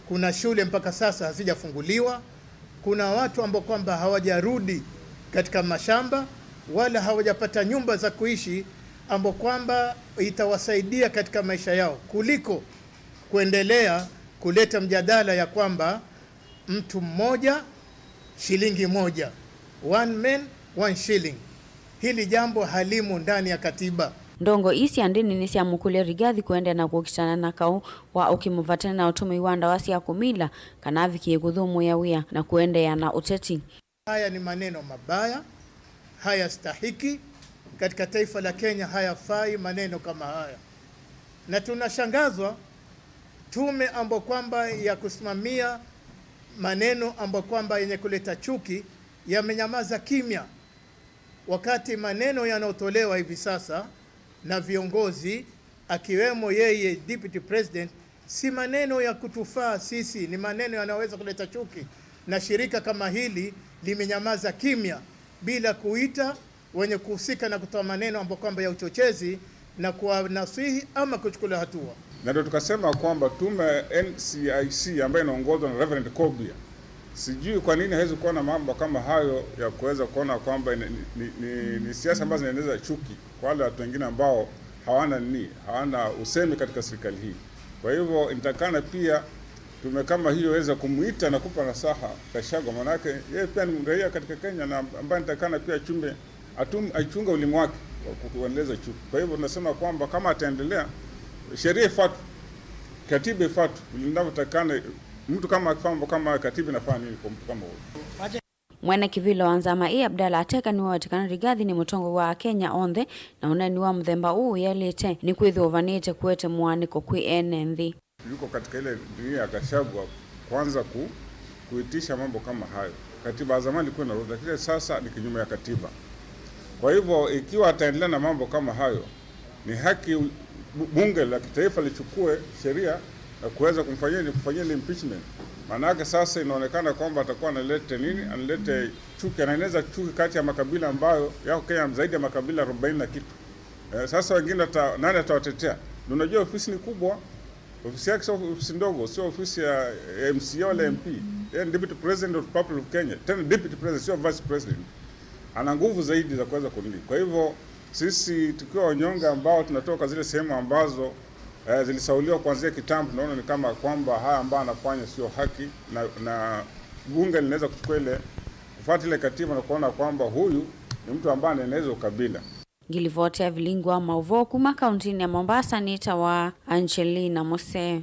kuna shule mpaka sasa hazijafunguliwa, kuna watu ambao kwamba hawajarudi katika mashamba wala hawajapata nyumba za kuishi ambao kwamba itawasaidia katika maisha yao, kuliko kuendelea kuleta mjadala ya kwamba mtu mmoja, shilingi moja. One man, one shilling. Hili jambo halimu ndani ya katiba. Ndongo ii sya ndĩni nĩsyamũkũlya Rigathi kũendeea na kũkitana na kaũ wa ũkĩmũvatana na ũtũmĩi wa ndawa sya kũmila kana avikĩe kũthũmũĩa wĩa na kũendeea na ũteti. Haya ni maneno mabaya, hayastahiki katika taifa la Kenya, hayafai maneno kama haya. Na tunashangazwa tume ambayo kwamba ya kusimamia maneno ambayo kwamba yenye kuleta chuki yamenyamaza kimya, wakati maneno yanayotolewa hivi sasa na viongozi akiwemo yeye deputy president si maneno ya kutufaa sisi, ni maneno yanayoweza kuleta chuki, na shirika kama hili limenyamaza kimya bila kuita wenye kuhusika na kutoa maneno ambayo kwamba ya uchochezi na kuwanasihi ama kuchukuliwa hatua. Na ndio tukasema kwamba tume ya N C I C ambayo inaongozwa na Reverend Kobia, sijui kwa nini hawezi kuona mambo kama hayo ya kuweza kuona kwamba ni, ni, ni, ni siasa ambazo zinaeneza chuki kwa wale watu wengine ambao hawana nini, hawana usemi katika serikali hii. Kwa hivyo, inatakana pia tume kama hiyo iweze kumuita na kupa nasaha Gachagua, manake yeye pia ni raia katika Kenya na ambaye inatakana pia achunge, atum-, achunge ulimi wake wa ku-, kuendeleza chuki. Kwa hivyo, tunasema kwamba kama ataendelea, sheria ifuatwe, katiba ifuatwe, vile inavyotakana. Mtu kama akifanya mambo kama hayo, katiba inafanya nini kwa mtu kama huyo? Mwene kĩvĩla wa nzama ĩĩ, Abdallah Ateka, nĩwaweta kana Rigathi nĩ mũtongoi wa Akenya onthe, na ũneeni wa mũthemba ũũ wĩalĩte nĩkwĩthĩwa ũvanĩte kũete mũaanĩko kwĩ ene nthĩ. Yuko katika ile dunia ya Gachagua kwanza ku-, kuitisha mambo kama hayo. Katiba ya zamani ilikuwa inaruhusu, lakini sasa ni kinyume ya katiba. Kwa hivyo, ikiwa ataendelea na mambo kama hayo, ni haki u-, bu-, bunge la kitaifa lichukue sheria na kuweza kumfanyia, kumfanyia ile impeachment. Maanake sasa inaonekana kwamba atakuwa analete nini? Analete chuki, anaeneza chuki kati ya makabila ambayo yako Kenya, zaidi ya makabila arobaini na kitu. Eh, sasa wengine ata-, nani atawatetea? Na unajua ofisi ni kubwa, ofisi yake sio ofisi ndogo, sio ofisi ya M C A wala M P. Yeye ni deputy president of the Republic of Kenya, tena deputy president, sio vice president. Ana nguvu zaidi za kuweza kunini. Kwa hivyo, sisi tukiwa wanyonge ambao tunatoka zile sehemu ambazo Eh, zilisauliwa kuanzia kitambo. Tunaona ni kama kwamba haya ambayo anafanya sio haki, na, na bunge linaweza kuchukua ile, kufuata ile katiba na kuona kwamba huyu ni mtu ambaye anaeneza ukabila. Ngilivoti ya vilingi wa mauvoo kuma kauntinĩ ya Mombasa nĩtawa Angelina Mose.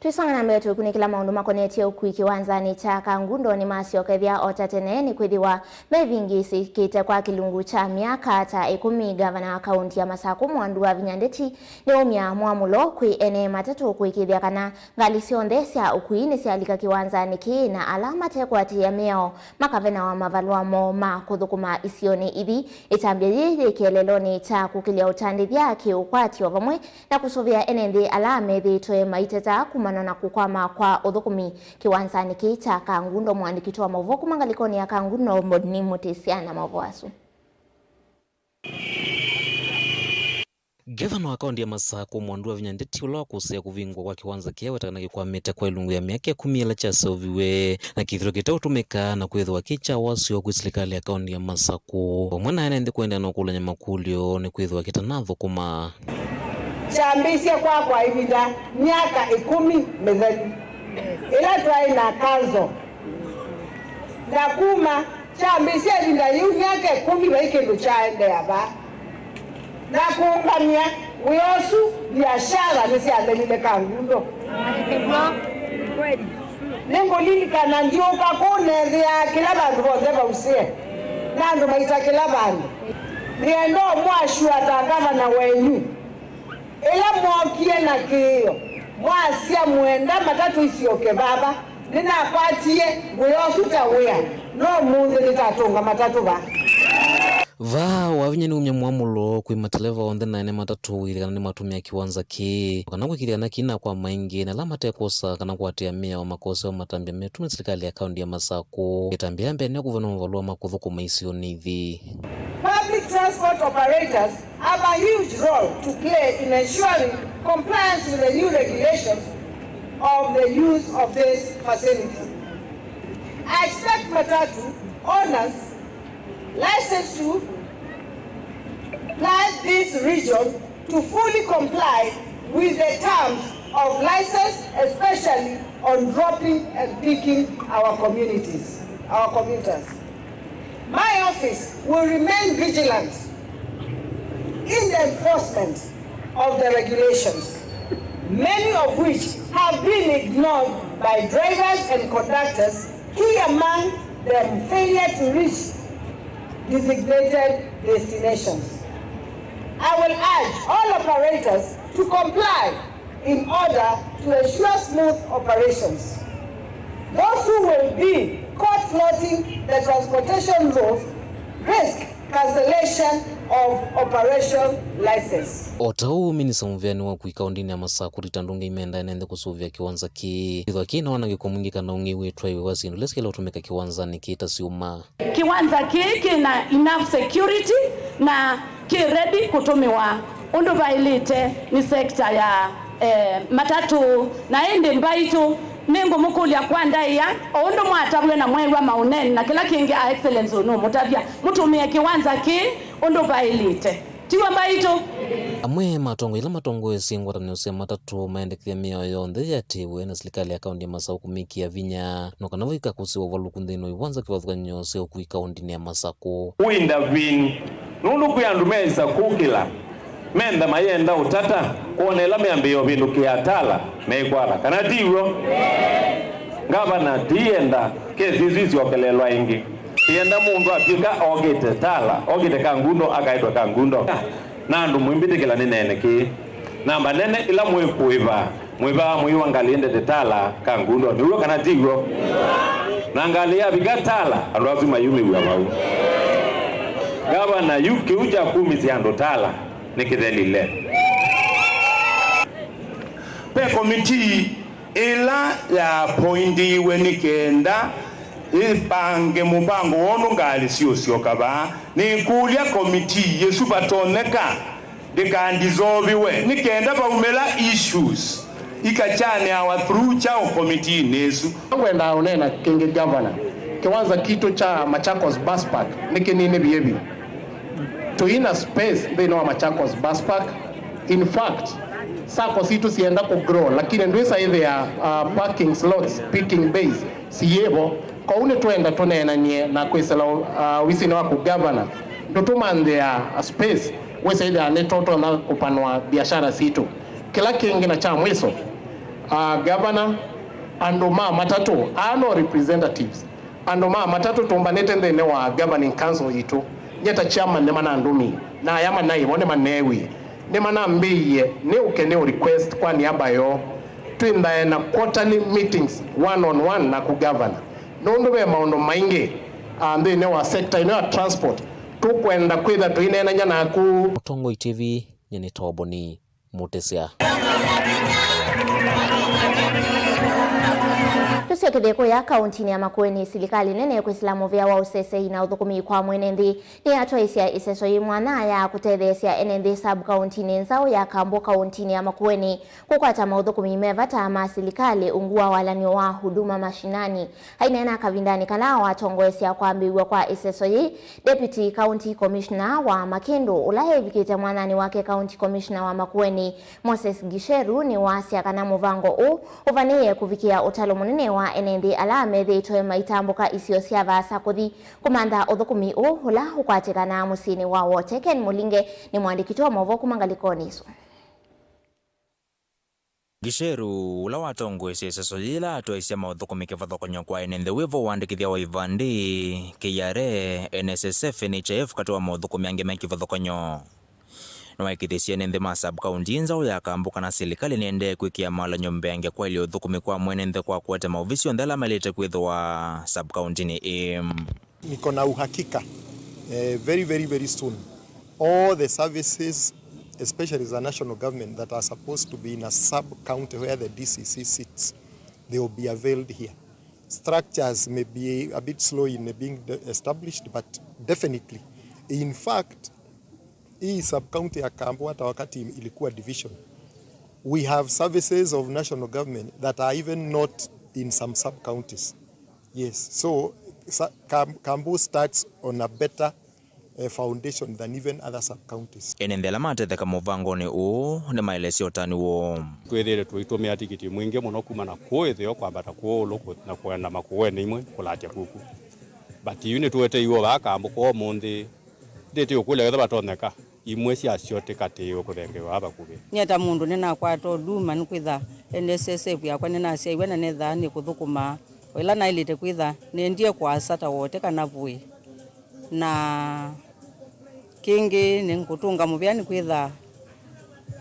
Twĩsonga na mbee tũkunĩkĩla maũndũ makonetye ũkui kĩwanzanĩ kya Kangundo nĩmasyokethya o ta tene, nĩkwĩthĩwa mevingĩsĩkĩte kwa kĩlungu kya myaka ta ĩkũmi. Ngavana wa kaunti ya Masakũ Mwandu wa Vinya Ndeti nĩwaumya mwamũlo kwĩ ene matatũ kũĩkĩĩthya kana ngalĩ syonthe sya ũkui nĩsyalika kĩwanzanĩ kĩĩ, na ala matekwatĩĩa mĩao makavenawa mavalũa moo ma kũthũkũma isionĩ ithi. Ĩtambya yĩĩ yĩ kĩeleelonĩ kya kũkĩlya ũtandĩthya kĩ-ũkwati o vamwe na kũsũvĩa ene nthĩ ala methĩĩtwe maiteta kumana na kũkwama kwa ũthũkũmi kĩwanzanĩ kĩĩ kya Kangundo. Mũandĩki witũ wa maũvoo kuma ngalĩkonĩ ya Kangundo, Modni Mũtĩsya, na maũvoo asu. Ngavana wa kaunti ya Masakũ Mwandu wa Vinya Ndeti, ũla wakũsĩĩa kũvingũa kwa kĩwanza kĩĩ aweta kana kĩkwamĩte kwa ĩlungu ya myaka ĩkũmi ĩla kyaseũviw'e na kĩthĩlwa kĩteũtũmĩka, na kwĩthĩwa kĩ kya wasyo kwĩ silikalĩ ya kaunti ya Masakũ, vamwe na ene nthĩ kũendeea na ũkũlany'a makũlyo nĩkwĩthĩwa kĩtanathũkũma. Kyambĩĩsye kwakwa ĩvinda myaka ĩkũmi mĩthelu, ĩla twaĩ na kanzo, na kuma kyambĩĩsya ĩvinda yĩu, myaka ĩkũmi, vai kĩndũ kyaendeea vaa. Na kũũngamya wĩa ũsu, viasala nĩsyathelile Kangundo. Nĩngũlilikana ndyũka kũu neethĩaa kĩla vandũ vonthe vausĩe, na andũ maita kĩla vandũ. Nĩenda ũmwasua ta ngavana wenyu, ĩla mwookie na kĩĩo, mwasya, "Mũenda matatũ isyoke vava," nĩnakwatie wĩa ũsu ta wĩa, no ũmũnthĩ nĩtatũnga matatũ vaa. Vaa Wavinya nĩwaumya mwamũlo kwĩ mateleva onthe na ene matatũ wĩthĩa kana nĩmatũmĩa kĩwanza kĩĩ, kana kwĩkĩĩthya kana kĩna kwa maingĩ, na ala matekwosa kana kũatĩĩa mĩao makosewa matambya metũmĩe silikalĩ ya kaunti ya Masakũ. Ĩtambya ya mbee nĩ kũvenwa mavalũa ma kũthũkũma isionĩ ithi. Public transport operators have a huge role to play in ensuring compliance with the new regulations of the use of this facility. I expect matatu owners licensed to ply this region to fully comply with the terms of license, especially on dropping and picking our communities, our commuters. My office will remain vigilant in the enforcement of the regulations, many of which have been ignored by drivers and conductors, key among them failure to reach designated destinations. I will urge all operators to comply in order to ensure smooth operations. Those who will be caught flouting the transportation rules risk cancellation of operation license. O ta ũu, minista mũvĩanĩ wa ũkui kaũntĩnĩ ya Masakũ, Rita Ndungei, mendaa ene nthĩ kũsũvĩa kĩwanza kĩĩ, kwĩthĩwa kĩna wanangĩko mwingĩ kana ũng'ei wĩtwaĩwe wa syĩndũ ila syaĩle kũtũmĩka kĩwanzanĩ kĩĩ ta syũma. Kĩwanza kĩĩ kĩna enough security na kĩ ready kũtũmĩwa ũndũ vaĩlĩte nĩ sekta ya, eh, matatũ. Na ĩndĩ mbaitũ, nĩngũmũkũlya kwa ndaĩa, o ũndũ mwatavw'e na mweew'a maũneeni na kĩla kĩngĩ, a Excellency nũmũtavya, mũtũmĩe kĩwanza kĩĩ ũndũ vaĩlĩte. Tiw'o mbaitũ? Amwe ma atongoi ala matongoesye ngwatanĩo sya matatũ maendekethya mĩao yonthe yĩatĩĩwe na silikalĩ ya kaũntĩ ya Masakũ kũmĩkĩa vinya, no kana vaika kũsĩwa ũvalũku nthĩnĩ wa iwanza kĩvathũkany'o sya ũkui kaũntĩnĩ ya Masakũ. Kũ intervene, nũndũ kwĩ andũ meĩsa kũkĩla, mentha mayenda ũtata, kwona ĩla meambĩĩa ũvĩndũkĩa Tala, mekwatha, kana ti w'o? Ngavana, ndienda kesi isu isyokelelwa ĩngĩ. Ndienda mũndũ atw'ĩka okĩte Tala, okĩte Kangundo, akaetwa Kangundo. Na andũ mũimbĩtĩkĩla nĩneene kĩĩ. Namba nene ĩla mwĩkũĩva, mwĩvaa mũiwa ngalĩ ĩendete Tala, Kangundo. Nĩ w'o kana ti w'o? Na ngalĩ yavika Tala, andũ asu mayumĩw'a vau. Ngavana, yu kĩu kya kumĩsya andũ Tala nĩkĩthelile. Ve komitii ĩla yapoindiwe nĩ kenda ĩvange mũvango wa ũndũ ngalĩ siũsyoka vaa. Nĩkũlya komitii ĩsu vatonyeka ndĩkandizoviwe nĩ kenda vaumĩla issues ikakyanĩawa through kyaũ komitiinĩ ĩsu. Ngwendaa ũneena kĩngĩ, Governor, kĩwanza kitũ kya Machakos Bus Park nĩ kĩnini vyĩvi. Tũina space nthĩnĩ wa Machakos Bus Park. In fact, sacco sitũ sienda kũ grow, lakini ndwĩsa ĩthĩa, uh, parking slots, picking bays, siyĩvo. Kwoou nĩtwenda tũneenany'e na kwĩsĩla, uh, ovisinĩ waku, Governor, ndũtũmanthĩa space wĩsĩthĩa nĩtũtonya kũpanũa biashara sitũ. Kĩla kĩngĩ na kya mwĩso, uh, Governor, andũ ma matatũ aa no representatives. Andũ ma matatũ tũmbanĩte nthĩnĩ wa governing council yitũ. Nyie ta chairman nĩmanandũmie, na aya manaĩ vo nĩmaneewie. Nĩmanambĩie nĩũke nĩ request kwa niaba yoo twĩnthae na quarterly meetings one on one naku governor, nũndũ ve maũndũ maingĩ, ah, nthĩnĩ wa sector ĩno ya transport tũkwenda kwĩtha tũineenany'a naku. Mũtongoi T V, nyie nĩ Toboni Mũtĩsya. Tũsyokethye kũya kaũntinĩ ya Makueni. Silikalĩ nene kwĩsĩla mũvĩa wa ũsesei na ũthũkũmi kwa mwene nthĩ nĩyatwaĩsya ĩseso yĩ mwanya ya kũtetheesya ene nthĩ sub kaũntinĩ nzaũ ya Kambũ kaũntinĩ ya Makueni kũkwata maũthũkũmi me vata ma silikalĩ ungu wa walany'o wa Huduma Mashinani. Aineena kavindanĩ kala watongoesya kwambĩĩw'a kwa ĩseso yĩĩ, Deputy County Commissioner wa Makĩndũ, ũla evikĩte mwanyanĩ wake County Commissioner wa Makueni, Moses Gisheru, nĩwasya kana mũvango ũũ ũvanĩĩe kũvikĩa ũtalo mũnene wa ene nthĩ ala methĩĩtwe maitambũka isio sya vaasa kũthi kũmantha ũthũkũmi ũũ ũla ũkwatĩkanaa mũsyĩnĩ wa Wote. Ken Mũlinge nĩ mũandĩki witũ wa maũvoo kuma ngalĩkonĩ ĩsu. Gisheru, ũla watongoesye ĩseso yĩĩ yĩla atwaĩsya maũthũkũmi kĩvathũkany'o kwa ene nthĩ wĩ vo ũandĩkĩthya wa ivandĩ, K R A, N S S F, N H I F, katĩ wa maũthũkũmi angĩ me kĩvathũkany'o, nĩwaĩkĩĩthĩsye ene nthĩ ma sub-county ĩ nzaũ ya Kambũ kana silikalĩ nĩendee kwĩkĩa malany'o mbeange kwaĩlya ũthũkũmi kwa mwene nthĩ kwa kũete maovisi onthe ala maĩlĩte kwĩthĩwa sub-county-nĩ ĩĩ. Niko na uhakika, eh, very, very, very soon, all the services, especially the national government, that are supposed to be in a sub-county where the D C C sits, they will be availed here. Structures may be a bit slow in being de-, established, but definitely, in fact, hii sub-county ya Kambũ hata wakati ilikuwa division, we have services of national government that are even not in some sub-counties. Yes, so, sa-, Kam-, Kambũ starts on a better, eh, foundation than even other sub-counties. Ene nthĩ ala matetheka mũvangonĩ ũũ nĩmaelesya ũtanu woo. Twĩthĩĩtwe tũitũmĩa tikiti mwingĩ mũno kuma na kũũ ĩtheo kwambata kũũ ũlũ kũ-, na kũenda Makueni imwe kũlatya kuku. But yu nĩtũeteiwe vaa Kambũ kwa ũmũnthĩ. Ndĩtĩ ũkũlya wĩthĩwa vatonyeka imwe syasyo tĩkatĩĩwe kũthengewa aa vakuvĩ. Nyie ta mũndũ nĩnakwata Huduma nĩkwĩtha N S S F yakwa nĩnasyaiwe na nĩthaa nĩkũthũkũmaa o ĩla naĩlĩte kwĩtha nĩendie kũasa ta Wote kana Voi. Na kĩngĩ nĩngũtũnga mũvea nĩkwĩtha,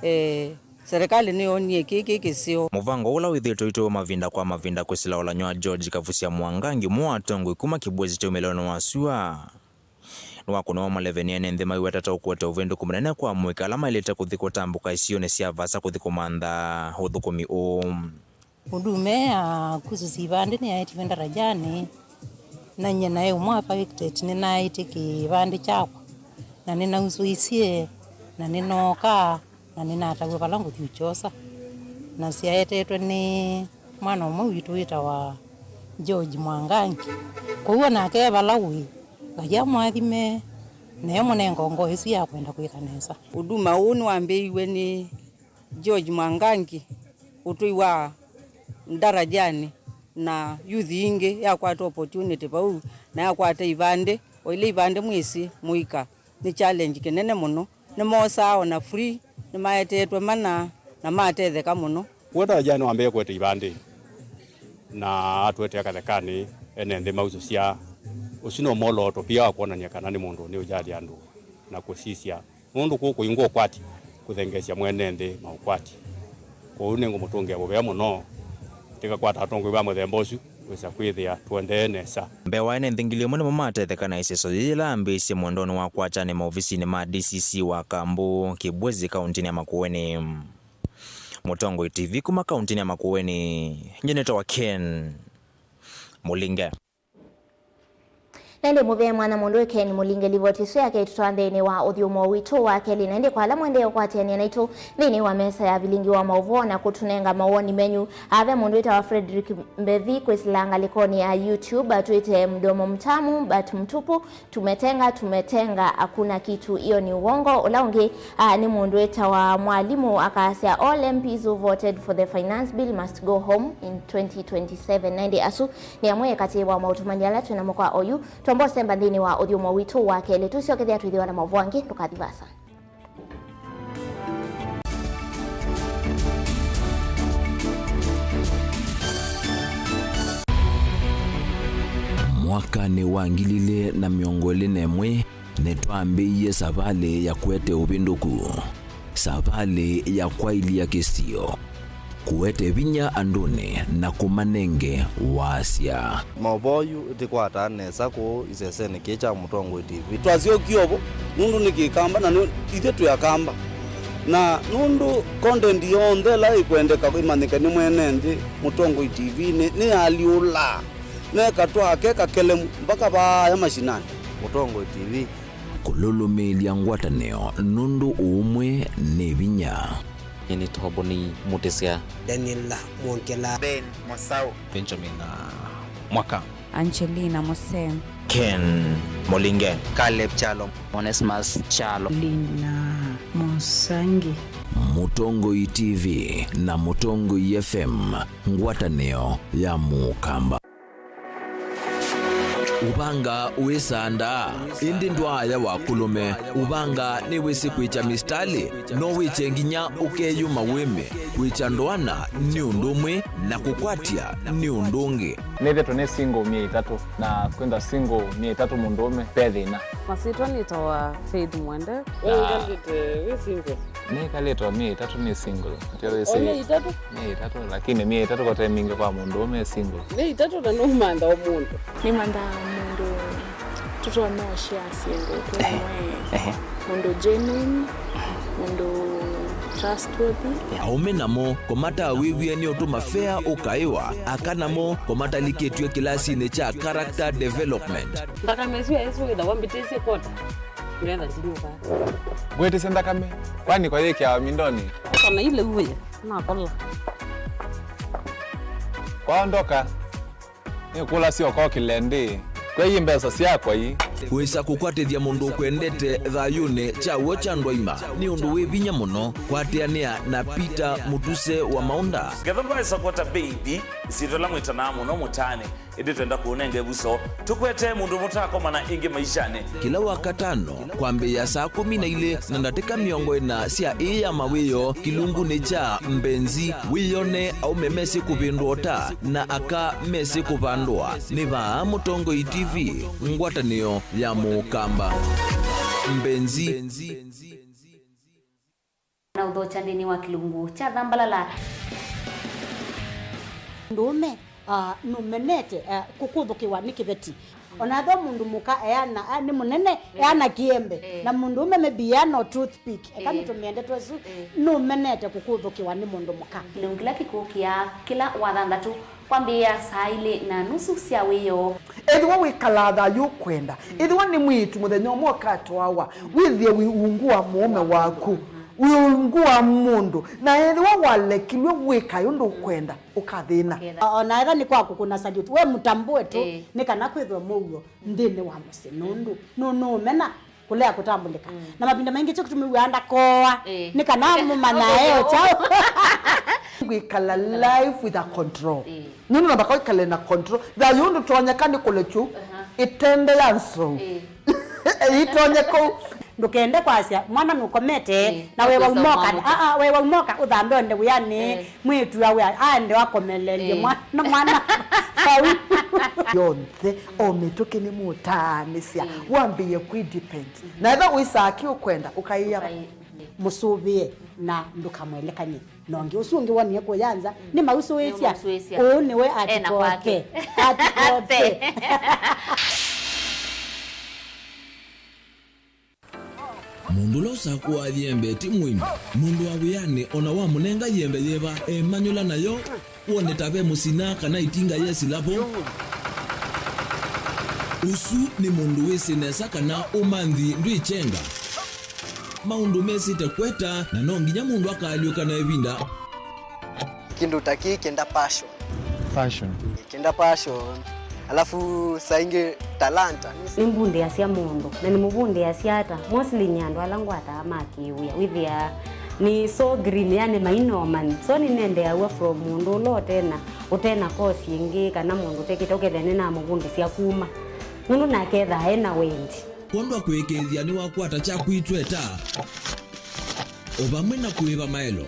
eh, serikali nĩyonie kĩĩ kĩ kĩseo. Mũvango ũla wĩthĩĩtwe ũitũĩwa mavinda kwa mavinda kwĩsĩla ũlany'o wa George Kavusya Mwangangi, ũmwe wa atongoi kuma kĩvũĩsĩ kya ũmĩlonĩ wa sua. Nĩwakũnĩwa maleve nĩ ene nthĩ maiweta ta ũkũete ũvĩndũku mũnene kwa amũika ala maĩlĩte kũthi kũtambũka isionĩ sya vaasa kũthi kũmantha ũthũkũmi ũũ. Huduma ya kususya ivandĩ nĩyaetiwe Ndarajanĩ, na nyie naĩ ũmwe affected, nĩnaaĩtye kĩvandĩ kyakwa, na nĩnausũisye, na nĩnooka, na nĩnataw'a vala ngũthi ũkyosa. Na syaetetwe nĩ mwana ũmwe witũ wĩtawa George Mwangangi. Kwoou o nake e vala ũĩ, Ngai amũathime, na emũnenga ngoo ĩsu ya kwenda kwĩka nesa. Huduma ũũ nĩwambĩĩiw'e nĩ George Mwangangi, ũtũi wa Ndarajanĩ, na youth ingĩ yakwata opportunity vau, na yakwata ivandĩ, o ila ivandĩ mwĩsĩ mũika nĩ challenge kĩnene mũno. Nĩmosaa o na free, nĩmaetetwe mana na matetheka mũno. Wetha Jane wambĩĩe kũete ivandĩ, na atũete akathekanĩ, ene nthĩ mausũsya. Ũsu no molooto pia wa kwonany'a kana nĩ mũndũ nĩ ũjali andũ na kũsisya, nũndũ kũũ kũingwa ũkwati kũthengeesya mwene nthĩ maũkwati. Kwoou nĩngũmũtũngĩa mũvea mũno, tĩkakwata atongoi va mũthemba ũsu. Kwĩsa kwĩthĩa tũendee nesa. Mbee wa ene nthĩ ngili ĩmwe nĩmo matetheka na ĩseso yĩĩ yĩla yambĩĩsye mwendonĩ wa kwatany'a maovisinĩ ma D C C wa Kambu, Kibwezi, kaũntĩnĩ ya Makueni. Mũtongoi T V kuma kaũntĩnĩ ya Makueni, nyie nĩtawa Ken Mũlinge. Na ĩndĩ mũvea mwana mũndũ Ken Mũlinge livoti ĩsu yake ĩtũtwaa nthĩnĩ wa ũthyũmũo witũ wa kelĩ. Na ĩndĩ kwa ala mwendeee ũkwatĩanĩa naitũ nthĩnĩ wa mesa ya vilingi wa maũvoo na kũtũnenga mawoni menyu, a, ve mũndũ wĩtawa Frederick Mbethi kwĩsĩla ngalĩkonĩ ya YouTube atwĩte mdomo mtamu but mtupu, tumetenga, tumetenga, hakuna kitu, hiyo ni uongo. Ũla ũngĩ, a, nĩ mũndũ wĩtawa Mwalimu akasya, "All M Ps who voted for the finance bill must go home in twenty twenty-seven." Na ĩndĩ asu nĩ amwe katĩ wa maũtũmani ala twĩ namo kwa oyu. Twamba ũsemba nthĩnĩ wa ũthyũmũo witũ wa kelĩ. Tũsyokethĩa twĩthĩwa na maũvoo angĩ, ndũkathi vaasa. Mwakanĩ wa ngili ilĩ na mĩongo ĩlĩ na ĩmwe, nĩtwambĩĩie savalĩ ya kũete ũvĩndũku, savalĩ ya kwaĩlya kĩsio, kũete vinya andũnĩ na kũmanenge wasya. Maũvoo yu ĩtĩkwataa nesa kũũ isesenĩ kĩĩ kya Mũtongoi T V. Twasyokie ovo nũndũ nĩ Kĩkamba na nĩ ithyĩ twĩ Akamba. Na nũndũ content yonthe ĩla ĩkwendeka ĩmanyĩke nĩ mwene nthĩ, Mũtongoi T V nĩ, nĩyaalyũlaa neka twake kakelemu mpaka vaaya mashinani. Mũtongoi T V. Kũlũlũmĩĩlya ngwatanĩo nũndũ ũũmwe nĩ vinya. Nĩ Toboni Mũtĩsya. Daniel Mwongela. Ben Mosau. Benjamin, uh, Mwaka. Angelina Mose. Ken Mũlinge. Caleb Kyalo. Onesmus Kyalo. Lina Musangi. Mũtongoi T V na Mũtongoi F M, ngwatanĩo ya Mũkamba. Ũvanga wĩsandaa, ĩndĩ ndwaaya wa kũlũme. Ũvanga nĩwĩsĩ kwĩkya mĩsitalĩ, no wĩkye nginya ũkeyũma wĩme. Kwĩkya ndoana nĩ ũndũ ũmwe, na kũkwatya nĩ ũndũ ũngĩ. Nĩthĩtwe nĩ single myei ĩtatũ, na kwĩntha single myei ĩtatũ mũndũũme, ve thĩna. Masyĩtwa nĩtawa Faith Mwende. We ũkalĩte wĩ single? Nĩkalĩte o myei ĩtatũ nĩ single. Ndio wĩsĩ. O myei ĩtatũ? Myei ĩtatũ, lakini myei ĩtatũ kote mingĩ kwa mũndũũme single. Myei ĩtatũ na nũmantha o mũndũ. Nĩmanthaa mũndũ tũtonya ũshare syĩndũ twĩ amwe. Ehe. Mũndũ genuine, mũndũ trustworthy. Aũme namo kũmatawĩw'e nĩ ũtũma fea ũkaĩwa, aka namo kũmatalikĩtw'e kĩlasinĩ kya character development. Nthakame ĩsu yaĩsĩ wĩthawa mbĩtĩsye kota. Ngetha ndinyuka. Ngwĩtĩsye nthakame, kwani kwa yĩkĩawa mindonĩ? Kana ile uwe, nakola. Kwaondoka. Nĩkũlasya ũkokĩle ndĩ. Kwei mbesa syakwa ii. Kwĩsa kũkwatĩthya mũndũ ũkwendete thayũnĩ kya w'o kya ndwaima nĩ ũndũ wĩ vinya mũno. Kwatĩanĩa na Peter Mũtuse wa Maũnda. Ngetha ndwaĩsa kwata baby, ĩsyĩtwa ĩla mwĩtanaa mũno mũtaanĩ, ĩndĩ twenda kũũnenga ĩvuso. Tũkwete mũndũ mũtaakomana ĩngĩ maishanĩ. Kĩla Wakatano, kwambĩĩa saa kũmi na ilĩ na ndatĩka mĩongo ĩna sya ĩĩ ya mawĩoo, kĩlungunĩ kya Mbenzi, wĩyone aũme mesĩ kũvĩndũa ũta na aka mesĩ kũvandũa. Nĩ vaa Mũtongoi T V, ngwatanĩo ya Mũkamba. Mbenzi. Na ũthokya nthĩnĩ wa kĩlungu kya Thambalala. Mũndũũme, ah, nũmenete, ah, kũkũthũkĩwa nĩ kĩveti. Ona ethĩwa mũndũ mũka eana, ah, nĩ mũnene, mm, eana kĩembe. Eh. Na mũndũũme maybe eana o toothpick. Eka, eh, nĩtũmĩe ndeto ĩsu, eh, nũmenete kũkũthũkĩwa nĩ mũndũ mũka. Kĩlungu kĩla kĩkũkĩa kĩla Wathanthatũ kwambĩĩa saa ilĩ na nusu sya wĩoo. Ethĩwa wĩkalaa thayũ ũkwenda, mm, ethĩwa nĩ mwĩĩtu mũthenya ũmwe ũkatwawa, mm, wĩthĩe wĩ ungu wa mũũme waku, mm, wĩ ungu wa mũndũ, na ethĩwa walekilw'e wĩkae ũndũ ũkwenda, ũkathĩna. Ũkethĩa. O-, ona ethĩwa nĩ kwa kũkũna salute, we mũtambũe tu, ĩĩ, nĩ kana kwĩthwe mũuo nthĩnĩ wa mũsyĩ, nũndũ nũ-, nũũmena kũlea kũtambũlĩka. Mm. Na mavinda maingĩ kyo kĩtumi wĩaa ndakoa, ĩĩ, nĩ kana mũmanyae o kyaũ. Kwĩkala life with a control. Ĩĩ. Nũndũ no mũhaka wĩkale na control. Thayũ ũndũ tonyeka nĩ kũlekyu, aha, ĩtende ya nzou. Ĩĩ. Ĩtonye kũu. Ndũkende kwasya mwana nũkomete, ĩĩ, na we waumoka. Aa, we waumoka ũthambe onde wĩanĩ. Ĩĩ. Mwĩĩtu awe aende wakomelelye, ĩĩ, mwana, mwana vau. Yonthe, o mĩtũkĩ nĩmũtaanĩsya, mm, wambĩĩe kwĩ depend. Mm-hmm. Na ethĩwa wĩsaa kĩ ũkwenda, ũkaĩa. Ũkaĩ-, mm. Mũsũvĩe na ndũkamwelekany'e na ũngĩ. Ũsu ũngĩ wonie kũya nza, nĩmausũĩsya. Nĩmausũĩsya. Ũũ nĩwe. Ena kwake. Atikote. Atikote. Mũndũ ũla ũsakũaa yembe ti mũini. Mũndũ wa wĩanĩ o na wamũnenga yembe yĩva, emanyũla nayo, wone ta ve mũsina kana ĩtinga yesĩla vo. Ũsu nĩ mũndũ wĩsĩ nesa kana ũmanthi ndwĩkyenga. Maũndũ mesĩte kweta, na no nginya mũndũ akaalyũka na ĩvinda. Kĩndũ ta kĩĩ kĩenda passion. Passion. Kĩenda passion. Alafu saa ingĩ talanta. Nĩmbundĩasya mũndũ, na nĩmũvundĩasya ata? Mostly nĩ andũ ala ngwataa ma kĩwĩa. Wĩthĩaa nĩ so green, yani mainomani. So nĩnendeeaw'a from mũndũ ũla ũtena, ũtena course ĩngĩ, kana mũndũ ũtekĩte, ũkethĩa nĩnamũvundĩsya kuma. Nũndũ nake ethaa ena wendi. Kwondwa kũĩkĩĩthya nĩwakwata kyaku itweta. O vamwe na kũĩva maelo,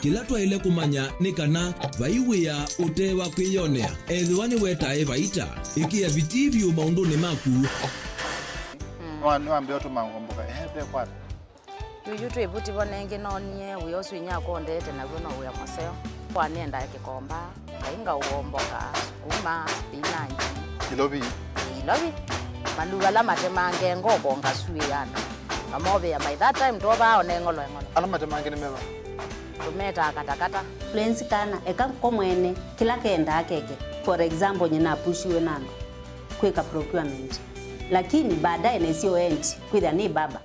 kĩla twaĩle kũmanya nĩ kana vai wĩa ũte wa kwĩyonea. Ethĩwa nĩwetae vaita, ĩkĩa vitii vyũ maũndũnĩ maku. Nĩwa-, nĩwambĩa ũtũma ngomboka, ehe, ve kwata. Yuyu twĩ vuti vo nengĩ noonie wĩa ũsu inyakwa ũndete naw'o no wĩa mũseo. Kwa nĩendaa kĩkomba. Ngai ngaũomboka, sukuma, spinach. Ilovi. Ilovi. Mandu ala matemange ngoko ngasuĩana. Ngamovĩa by that time twovaa one ng'olo ng'olo. Ala matemange nĩ meva? Tũmetaa katakata. Lwenzi kana, eka ko mwene, kĩla kendaa keke. For example, nyina apushiwe na andũ kwĩka procurement. Lakini baadaye nĩsyo endi, kwĩthĩa nĩ baba.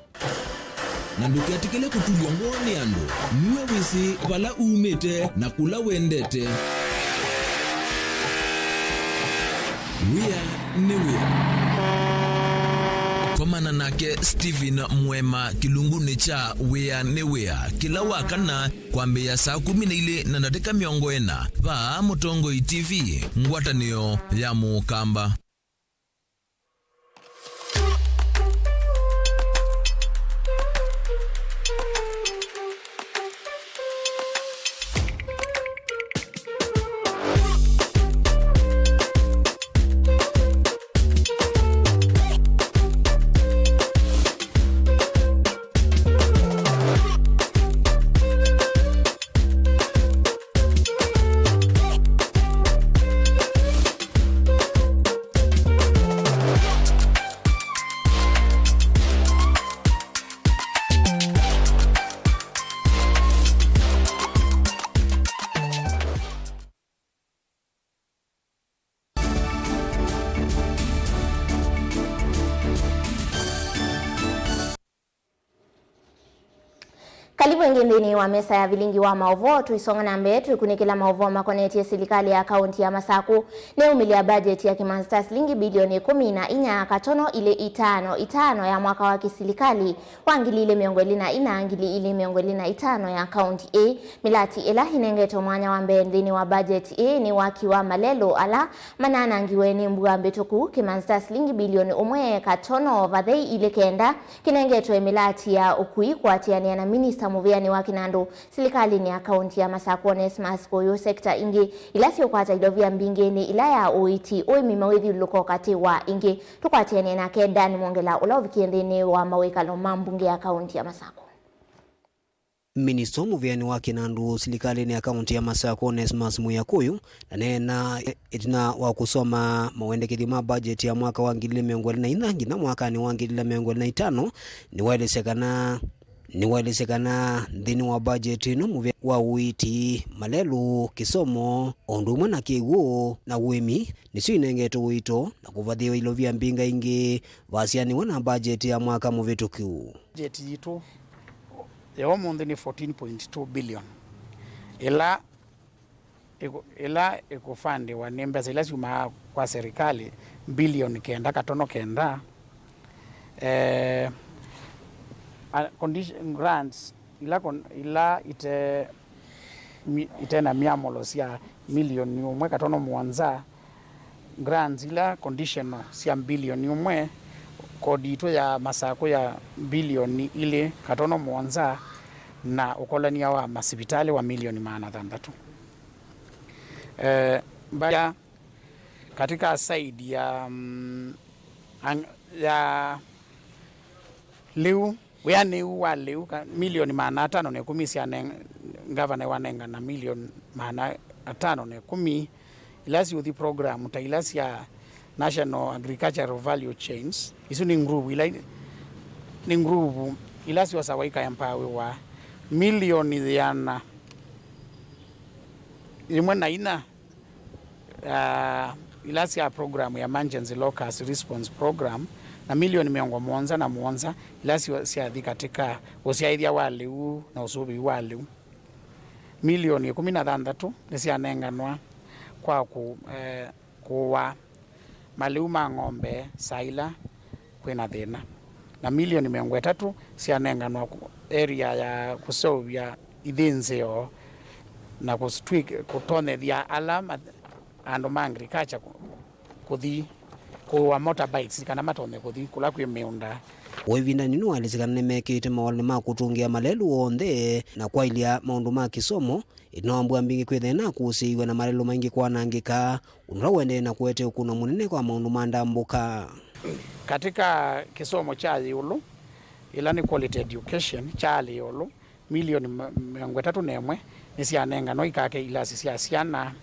Na ndũketĩkĩle kũtulw'a ngoo nĩ andũ. Nue wĩsĩ vala umĩte na kũla wendete. Wĩa nĩ wĩa. Komana nake Stephen Mwema kĩlungunĩ kya Wĩa nĩ Wĩa kĩla wa kana kwambĩĩa saa kũmi na ilĩ na ndatĩka mĩongo ĩna vaa Mũtongoi T V, ngwatanĩo ya Mũkamba. Kalivu ĩngĩ nthĩnĩ wa mesa ya vilingi wa maũvoo. Tũisonga na mbee, twĩkunĩkĩla maũvoo makonetye silikalĩ ya kaũnti ya Masakũ nĩyaumĩlya bajeti ya kĩmanzi ta silingi bilioni ĩkũmi na inya katono ilĩ itano itano ya mwaka wa kĩsilikalĩ wa ngili ilĩ mĩongo ĩlĩ na ina, ngili ilĩ mĩongo ĩlĩ na itano ya kaũnti ĩĩ. Mĩlati ĩla ĩnengetwe mwanya wa mbee nthĩnĩ wa bajeti ĩĩ nĩ waki wa malelũ ala mananangiwe nĩ mbua mbĩtũku, kĩmanzi ta silingi bilioni ũmwe katono vathei ilĩ kenda kĩnengetwe mĩlati ya ũkui kũatĩanĩa na minista mũvĩanĩ wa kĩnandũ silikalĩnĩ ya kaũnti ya Masakũ Onesmus Kũyũ. Sekta ingĩ ila siũkwata ilovia mbingĩ nĩ ila ya ũiiti, ũĩmi, mawĩthyũlũlũko katĩ wa ingĩ. Tũkwatĩanĩe nake Dan Mwongela ũla ũvikie nthĩnĩ wa mawĩkalo ma mbunge ya kaũnti ya Masakũ. Minista mũvĩanĩ wa kĩnandũ silikalĩnĩ ya kaũnti ya Masakũ Onesmus Mwĩa Kũyũ ndaneena ĩtina wa kũsoma mawendekethyo ma bajeti ya mwaka wa ngili ilĩ mĩongo ĩlĩ na inya nginya mwakanĩ wa ngili ilĩ mĩongo ĩlĩ na itano, nĩwaelesya kana, nĩwaelesya kana nthĩnĩ wa bajeti ĩno mũvĩa wa ũiiti, malelũ, kĩsomo, o ũndũ ũmwe na kĩw'ũ na ũĩmi nĩsyo inengetwe ũito na kũvathĩĩwa ilovia mbingĩ ingĩ vasyanĩwe na bajeti ya mwaka mũvĩtũku. Bajeti yitũ ya ũmũnthĩ nĩ fourteen point two billion, ĩla ĩkũ-, ĩla ĩkũfandĩwa nĩ mbesa ila syumaa kwa serikali, bilioni kenda katono kenda. Eh, a-, condition, grants ila kon-, ila ite, mi-, ite na myamũlo sya milioni ũmwe katono mũonza, grants ila conditional sya mbilioni ũmwe, kodi yitũ ya Masakũ ya mbilioni ilĩ katono mũonza, na ũkolany'a wa masivitalĩ wa milioni maana thanthatũ. Eh, mbaya katika side ya, mm, ang-, ya lĩu Wĩanĩu wa lĩu, ka-, milioni maana atano na ĩkũmi syaneng-, ngavana wanengana milioni maana atano na ĩkũmi ila siũthi program ta ila sya National Agricultural Value Chains. Isu nĩ nguruvu ila, nĩ nguruvu ila syosawa ikaempawiwa milioni yĩana yĩmwe na inya, ah, ila sya program ya Emergency Locust Response Program, na milioni mĩongo mũonza na mũonza ila syo-, syathi katika ũsyaĩthya wa lĩu na ũsũvĩi wa lĩu. Milioni ĩkũmi na thanthatũ nĩsyanenganwa kwa kũ-, eh, kũũa malĩu ma ng'ombe saa ila kwĩna thĩna, na milioni mĩongo ĩtatũ syanenganwa kũ-, area ya kũseũvya ithĩnzĩo na kũtwĩk-, kũtonyethya ala ma-, andũ ma agriculture kũ-, kũthi kũũa motorbikes kana matonye kũthi kũla kwĩ mĩũnda. O ĩvindanĩ nĩwaelesya kana nĩmekĩĩte mawaloni ma kũtũngĩa malelũ onthe na kwaĩlya maũndũ ma kĩsomo, ĩtina wa mbua mbingĩ kwĩthĩa na kũsĩĩw'a na malelũ maingĩ kwanangĩka, ũndũ ũla ũendee na kũete ũkũno mũnene kwa maũndũ ma ndambũka. Katika kĩsomo kya ĩũlũ, ĩla nĩ quality education, kya ĩũlũ, milioni ma-, mĩongo ĩtatũ na ĩmwe nĩsyanenganwa ikake ilasi sya syana,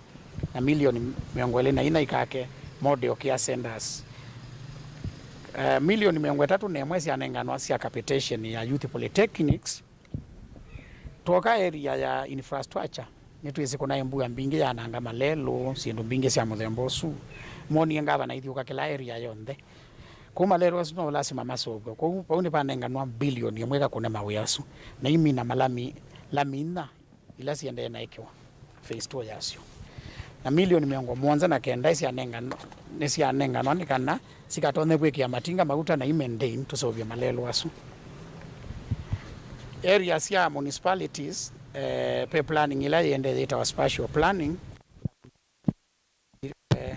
na milioni mĩongo ĩlĩ na inya ikake model care centers. Eh, milioni mĩongo ĩtatũ na ĩmwe syanenganwa sya capitation ya youth polytechnics. Twoka area ya infrastructure, nĩtwĩsĩ kũnaĩ mbua mbingĩ yananga malelũ, syĩndũ mbingĩ sya mũthemba ũsu. Monie ngavana ithyũka kĩla area yonthe. Kwoou malelũ asu no lasima maseũvw'e. Kwoou vau nĩvanenganwa bilioni ĩmwe ĩkakũne mawĩa asu, na imina malami, lami inya ila siendee na ĩkĩwa phase two yasyo. Na milioni mĩongo mũonza na kenda isyanenganwa, nĩsyanenganwa nĩ kana sikatonye kwĩkĩa matinga mauta na i maintain tũseũvye malelũ asu. Area sya municipalities, eh, pe planning ila yĩendee yĩtawa spatial planning, eh,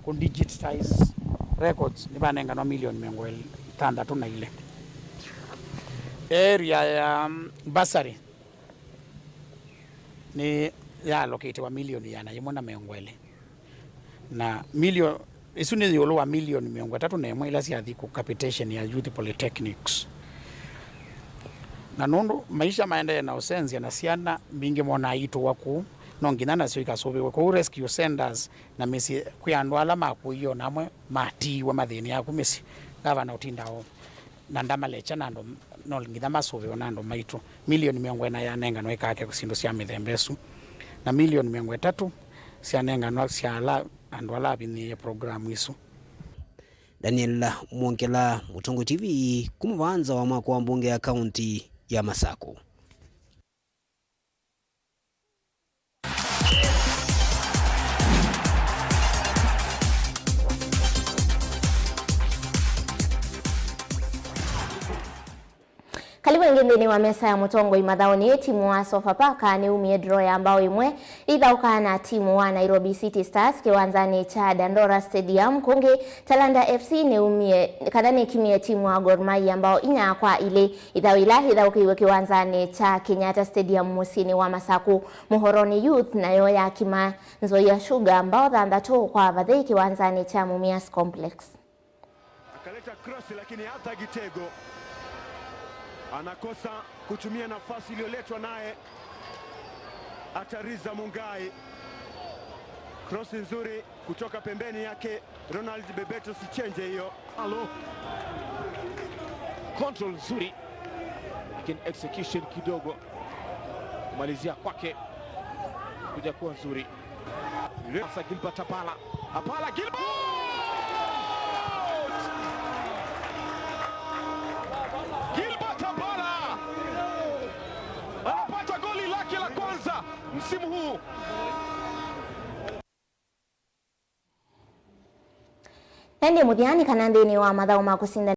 kũ digitize records nĩvanenganwa milioni mĩongo ĩtandatũ na ilĩ. Area ya, mm, bursary nĩ yaalokĩtiwa milioni ĩana yĩmwe na mĩongo ĩlĩ. Na milio-, isu nĩ ĩũlũ wa milioni mĩongo ĩtatũ na ĩmwe ila syathi kũ capitation ya youth polytechnics. Na nũndũ maisha maendee na ũsenzya na syana mbingĩ monaa itũwa kũu, no nginya nasyo ikasũvĩwe kũu rescue centers na mĩsyĩ kwĩ andũ ala makũie, o na amwe matiiwe mathĩnĩaa ku mĩsyĩ. Ngavana ũtinda o na ndamalekya na andũ, no nginya masũvĩwe na andũ maitũ. Milioni mĩongo ĩna yanenganwa ikake syĩndũ sya mĩthemba ĩsu, na milioni mĩongo ĩtatũ syanenganwa sya ala andũ ala avinyĩĩe programu isu. Daniel Mwongela, Mũtongoi T V, kuma Vanza wa mwako wa mbunge ya kaunti ya Masako. Karibu ĩngĩ nthĩnĩ wa mesa ya mũtongoi mathaũnĩ. Timu wa Sofapaka nĩumie draw ya mbao ĩmwe ithaũkaa na timu wa Nairobi City Stars kĩwanzanĩ kya Dandora Stadium. Kũngĩ, Talanta F C nĩumie, kana nĩkimie timu wa Gor Mahia mbao inya kwa ilĩ. Ĩthaũ ĩla ĩthaũkĩiwe kĩwanzanĩ kya Kenyatta Stadium mũsyĩnĩ wa Masaku. Muhoroni Youth nayo yakima Nzoia Sugar mbao thanthatũ kwa vathei kĩwanzanĩ kya Mumias Complex. Akaleta cross, lakini Arthur Gitego anakosa kutumia nafasi iliyoletwa naye Atariza Mungai. Cross nzuri kutoka pembeni yake Ronald Bebeto Sichenje hiyo. Alo. Control nzuri. Lakini execution kidogo. Kumalizia kwake kuja kuwa nzuri. Sasa Gilbert Abala. Abala Gilbert! Gilbert Abala! Anapata goli lake la kwanza msimu huu. Na ĩndĩ mũthyanĩ kana nthĩnĩ wa mathaũ ma kũsinda